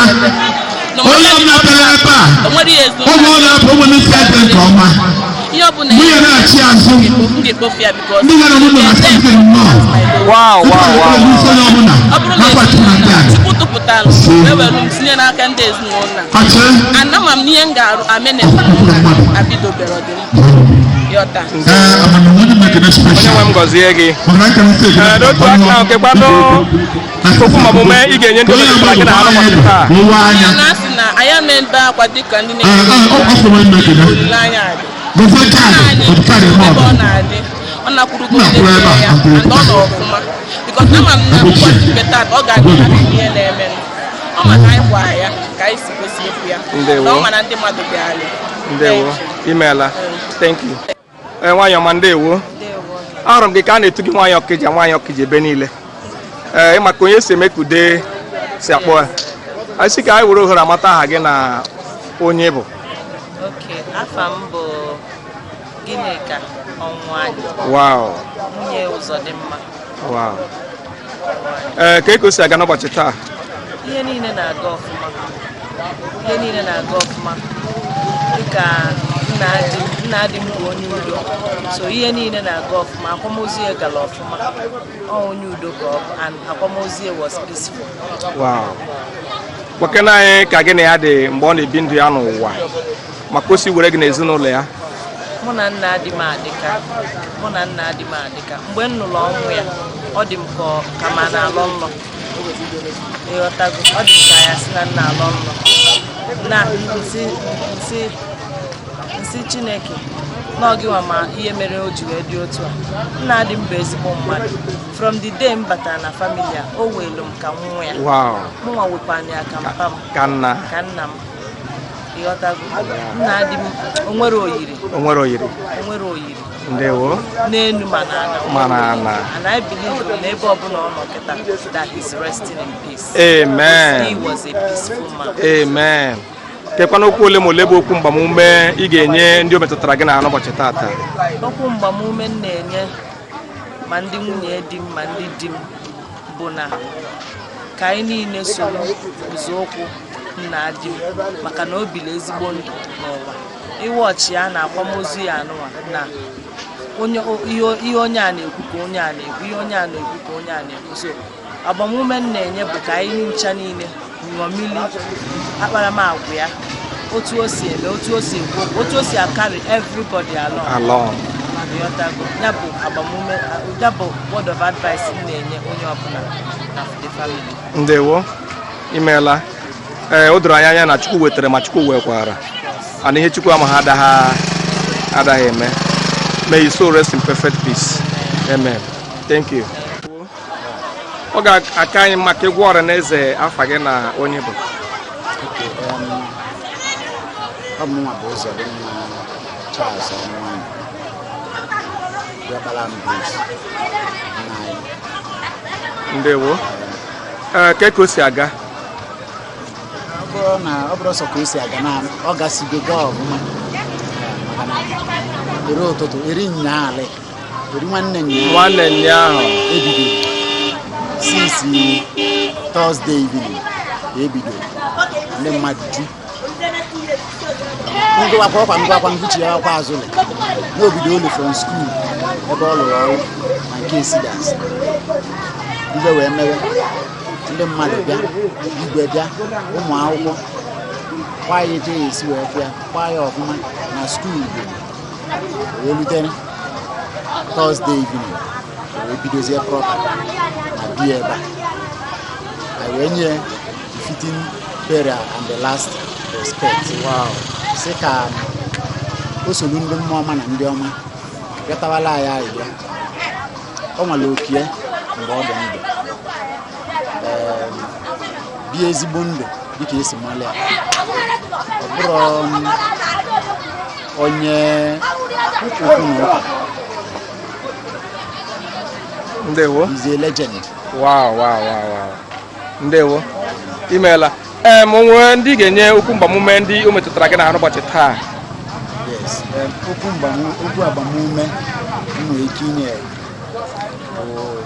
onye ọbụla bịara ebe a O nwere ihe ezu oge ọ na-apụ ụmụ ndị si adị nke ọma ihe ọbụla nwunye na-achị azụ m ga-ekpofu ya because ndị nwere ụlọ na sente nnọọ Wow, wow, wow. isi onye ọbụla ọ bụrụ na n'akwa chukwu na ndị a Chukwu tụpụtara wee were m tinye n'aka ndị ezinụlọ a. achị Ana ma m n'ihe m ga-arụ ame na ezinụlọ a abidobere ọdịm yọta. Ee, amamihe mekene Onye special nwe m gọzie gị. maka nkere isi ekele Ee, n'otu aka ahụ kekwanụ okwu ma omume ị ga-enye ndị onye metụtara gị na ha n'ụbọchị taa. ụwa anya Na asị na anyị ama ebe akwa dịka ndị Ee, ee, ọ na-enwe fọrọ mekene olileanya adị. gozie kaadị Anyị otu kaadị eme ebe ọdụ ọ na-adị ọ nakwurugo Nna ndị kwụrụ ebe a, ya and ọ nọ ọfụma because ama m na ụbọchị nke taata ọ ga-adị happy n'ihe na-emenụ. Ọ ma ka anyị gwa ya ka anyị si kwesị ikwu ya Ndewo. na ọ ma na ndị mmadụ bịara. Ndewo. Imeela. Thank you. Ee, nwaanyị ọma ndewo. Ahụrụ m gị ka a na-etu gị nwaanyị ọkịja nwaanyị ọkịja ebe niile. Ee, ịma ka onye si eme ka ude si akpọ ya. Anyị sị ka anyị were ohere amata aha gị na onye bụ. Okay, afa m bụ Gịnịka Ọnwụanyị, Wow. nwunye Ụzọdịmma. Wow. Ee, ka eko si aga n'ụbọchị taa. Ihe niile na-aga ọfụma. Ihe niile na-aga ọfụma. Dịka nna di m bụ onye udo. So ihe niile na-aga ọfụma. Akwamozu ya gara ọfụma. Ọ onye udo ka ọ bụ and akwamozu ya was peaceful. Wow. Gwakena anyị ka gị na ya dị mgbe ọ na-ebi ndụ ya n'ụwa maka o si were gị n'ezinụlọ ya. Mụ na nna di m adịka. Mụ na nna di m adịka. Mgbe m nụrụ ọnwụ ya, ọ dị m ka ka ma na-alọ nlọ. Ịghọtago, ọ dị m ka ya sị na nna alọ nlọ. Na nsị nsị nsị Chineke Na ọ gịnwa ma ihe mere o ji wee dị otu a. Nna di m bụ ezigbo mmadụ. From the day m batara na family a, o welu m ka nwa ya. Mụnwa wekwana ya ka mpa m. Ka nna. Ka nna m. Ịghọtago? Nna di m, o nwere oyiri. O nwere oyiri. O nwere oyiri. Ndewo. N'enu ma n'ala. Ma n'ala. And I believe na ebe ọbụla ọ nọ kịta, that he's resting in peace. Amen. He was a peaceful man. Amen. Kekwana okwu ole ma ole bụ okwu mgbamume ị ga-enye ndị o metụtara gị na n'ụbọchị tata? Okwu mgbamume m na-enye ma ndị nwunye di m ma ndị di m bụ na ka anyị niile soro nzọụkwụ nna di m, maka na o biri ezigbo ndụ n'ụwa. Iwọchi ya na akwamozu ya anụnwa na onye ihe onye a na-ekwu ka onye a na-ekwu, ihe onye a na-ekwu ka onye a na-ekwu. So agbamume m na-enye bụ ka anyị ncha niile ṅomili akparamagwa ya, otu o si eme, otu o si ekwu okwu, otu o si a-carry everybody along. Along. Ịghọtago? Ya bụ agbamume, ya bụ word of advice m na-enye onye ọbụla na the family. Ndewo, imeela. Ee, o doro anyị anya na Chukwu wetara ma Chukwu wekwara, ana ihe Chukwu amaghị adaghị eme. May you so rest in perfect peace. Amen. Thank you. Ọ ga-aka anyị mma ka ịgwa ọra na eze afa gị na onye bụ. Okay, ọ bụ mụnwa bụ Ụzọdịmma Charles Ọnwụnwanyị, diọkpara Ambrose nna anyị. Ndewo. Ee, ka o si aga? Ọ bụrụ na ọ bụrụ sọ ka o si aga na ọ gasigo gaa ọfụma. Maka na eri ụtụtụ eri nyaalị eri nwanne nyaa. Nwanne nyaahụ. Ebidoro since Thursday evening ka ebidoro, ndị mmadụ ju ngụwakwa ọkwa ngụwakwa ngụchi ya akwa azụlị n'obido olu from school ebe ọ lụrụ ọrụ ma nke esidas ibe wee mewe, ndị mmadụ bịa, igwe bịa, ụmụ akwụkwọ kwa ya etu ya esi wee fịa kwa ya ọfụma na school wee lutere Thursday evening, wee bidozie proper na bia ebe a. Anyị wee nye the fitting burial and the last respect. Sị ka o solu ndị mmụọ ọma na ndị ọma rịọtawala anyị arịrịọ. Ọ nwere okie mgbe ọ dị ndụ. Bie ezigbo ndụ dịka esi mara ya. Ọ bụrụ onye okwu na ụka. Ndewo. He's a legend. Wow. Ndewo, imeela. Ee, ma nwee ndị ga-enye okwu mgbamume ndị o metụtara gị na n'ụbọchị taa? Yes, okwu agbamume m nwere ike inye bụ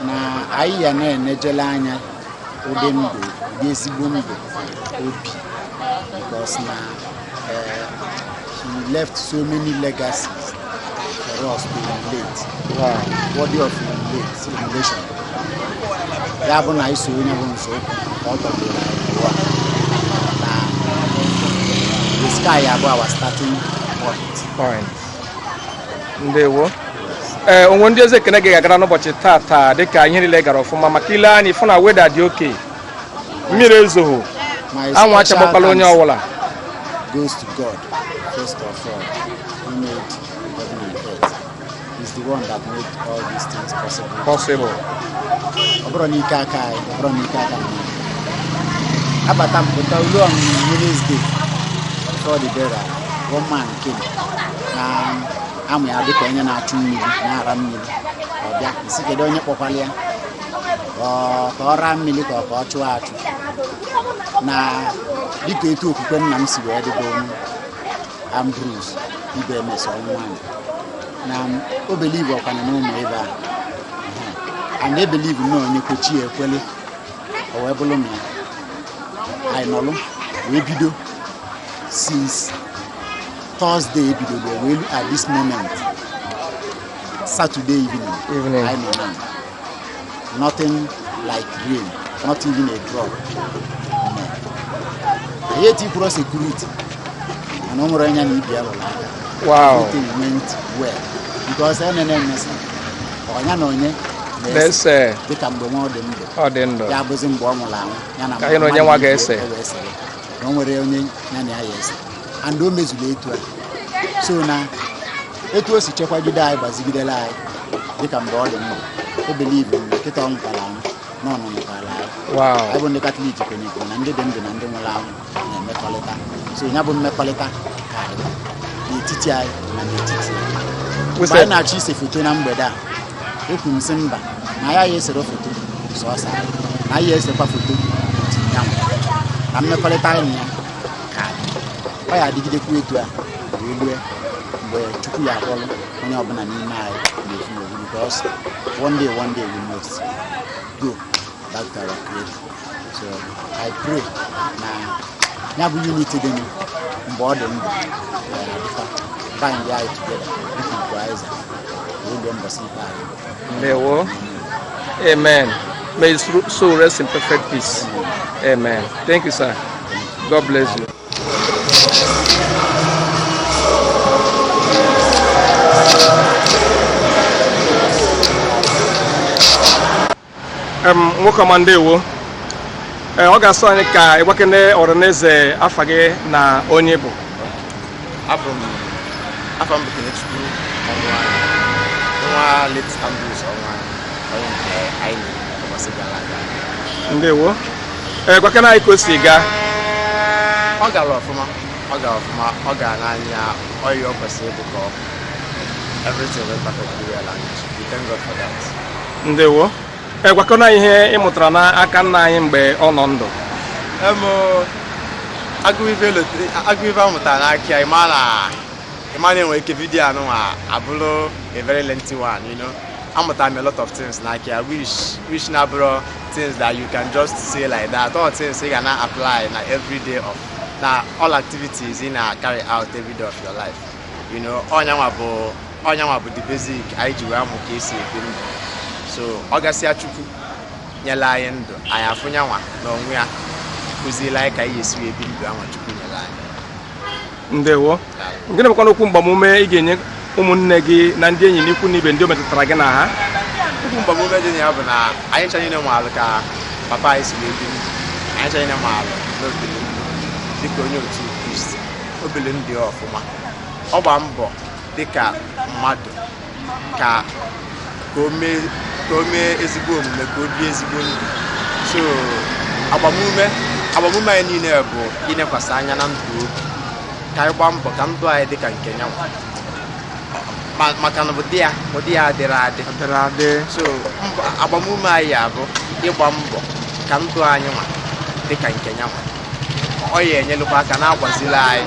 na anyị ya na-enejele anya ụdị ndụ, ụdị ezigbo ndụ obi, because na he left so many legacies for us to emulate. Worthy of emulation. Ya bụ na iso onye bụ nzọụkwụ ka ọ tọgburu anyị n'ụwa na the sky abụ our starting point. Point. Ndewo. Ee, onwe ndị eze ekene gị ga-agara n'ụbọchị taa dịka ihe niile gara ọfụma, maka ile anya ịfụ na weather dị oke, mmiri ezoghị, My anwụ achagbakwala onye special ọbụla. goes to God, first of all, who made heaven and earth. He's the one that made all these things possible. Possible. Ọ bụrụ n'ike aka anyị, ọ bụrụ n'ike aka mmadụ. Abata m pụta ulu on Wednesday before the burial, one man came na amụ ya dịka onye na-achụ mmiri, na-ara mmiri. Ọ bịa nsị, kedu onye kpọkwala ya? Ọ ka ọ raa mmiri ka ọ chụọ achụ na dịka etu okwukwe nna m si wee dịgo. Ambrose Ibe emesa ọnwụ na o believe ọkwana na ụmụ ebe a and e believe na onye kwechi ya ekwele, o wee bụrụ na anyị nọlụ wee bido since Thursday, ebidoro wee lu at this moment, Saturday evening. Evening. Anyị nọ now, nothing like rain, not even a drop. Anyị etikwuro security mana o nwere onye na ibi alụrụ aka. Everything went well because enene emesi ọnya na onye na-ese. Dịka mgbe nwa ọ dị ndụ. Ọ dị ndụ. Ya bụzi mgbe ọ nwụrụ anwụ ya na Ka anyị na onye nwa ga-ese. mmadụ ibe wee sere na o nwere onye ya na ya ya ese, and o mezuru etu a. So na etu o si chekwagide anyị, gbazigidere anyị dịka mgbe ọ dị ndụ, e believe m na kịta ọ nwụkwara anwụ na ọ nọnyekwara anyị. Anyị bụ ndị Katọlik kwenyere na ndị dị ndụ na ndị nwụrụ anwụ na-emekọrịta. So ya bụ mmekọrịta ka anyị n'etiti anyị na n'etiti ya. Mgbe anyị na-achọ ise foto na mgbede a, ekwu m sị mba, na ya ya esere foto sọsọ anyị, na ya esekwa foto otu ya nwa, na mmekọrịta anyị na ya ka dị. Ọ ya adịgidekwa etu a wee rue mgbe Chukwu ya akpọrọ onye ọbụla n'ime anyị n'ofu n'ofu, because one day, one day we must go back to our creator. So I pray na ya bụ unity dị mgbe ọ dị ndụ ya adịkwa bind anyị together dịka ukwu Aịza wee rue mbọsị ikpeazụ. Ndewo. Amen. May his soul rest in perfect peace. Amen. Thank you, sir. God bless you. Nwoke ọma, ndewo. Ee, ọ ga-asọ anyị ka ịgbakene ọranaeze afa gị na onye bụ. Abụ m, afa m bụ Kenechukwu Ọnwụanya, nwa late Ambrose Ọnwụanya, onye nke anyị na ụbọchị gara aga. Ndewo. Ee, gwakene anyị ka o si gaa. Ọ gara ọfụma, ọ gara ọfụma, ọ gara n'anya ọyị ọ kwesịrị ịbụ ka ọ bụ. Everything went perfectly well and we thank God for that. Ndewo. Ee, gwakọna anyị ihe ị mụtara n'aka nna anyị mgbe ọ nọ ndụ. Agụive amụtara n'aka ya, ịma na enwere ike video anụnwa abụrụ a very lengthy one. Amụtara m a lot of things n'aka ya which na-abụrụ things that you can just say like that, all things ị ga na apply na every day of na all activities ị na carry out every day of your life. Ọnyanwa bụ the basic anyị ji wee amụ ka esi ebi ndụ. So ọ gasịa, Chukwu nyela anyị ndụ, anyị afụnyanwa na onwe ya kụziela anyị ka anyị esi wee bi ndụ anwa Chukwu nyere anyị. Ndewo. Gịnị bụkwa okwu mgbamume ị ga-enye ụmụnne gị na ndị enyi, n'ikwu na ibe, ndị o metụtara gị na ha? Okwu mgbamume dị na ya bụ na anyị ncha niile nwaalụ ka papa anyị si wee bi ndụ. Anyị ncha niile nwaalụ na obili ndụ dịka onye otu Kristi, obili ndụ ya ọfụma, ọ gba mbọ dịka mmadụ ka o mee ezigbo omume, ka o bie ezigbo ndụ. So agbamume anyị niile bụ inekwasị anya na ndụ obi, ka anyị gbaa mbọ ka ndụ anyị dị ka nke nyanwa, maka na ụdị ya adịrị adị. Adịrị adị. So agbamume anyị abụ ịgba mbọ ka ndụ anyị nwa dị ka nke nyanwa. Ọ ya enyelụkwa aka na-agbazili anyị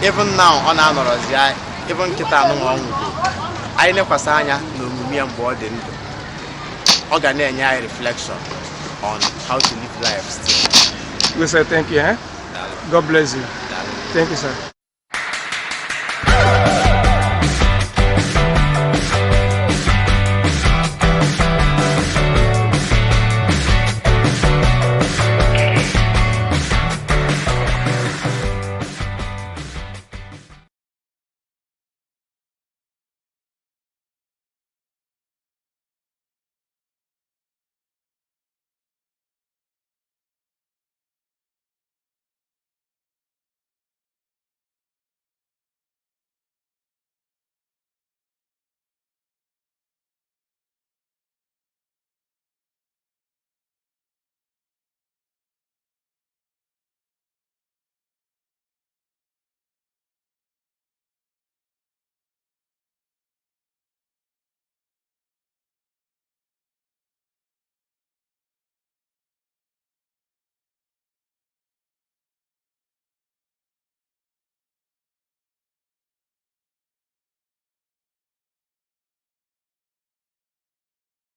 even now ọ na-anọrọzi anyị, even nkịta anụnwa ọ nwụgo. Anyị nekwasị anya na omume ya mgbe ọ dị ndụ, ọ ga na-enye anyị reflection on how to live life still. We say thank you, eh? God bless you. Thank you, sir.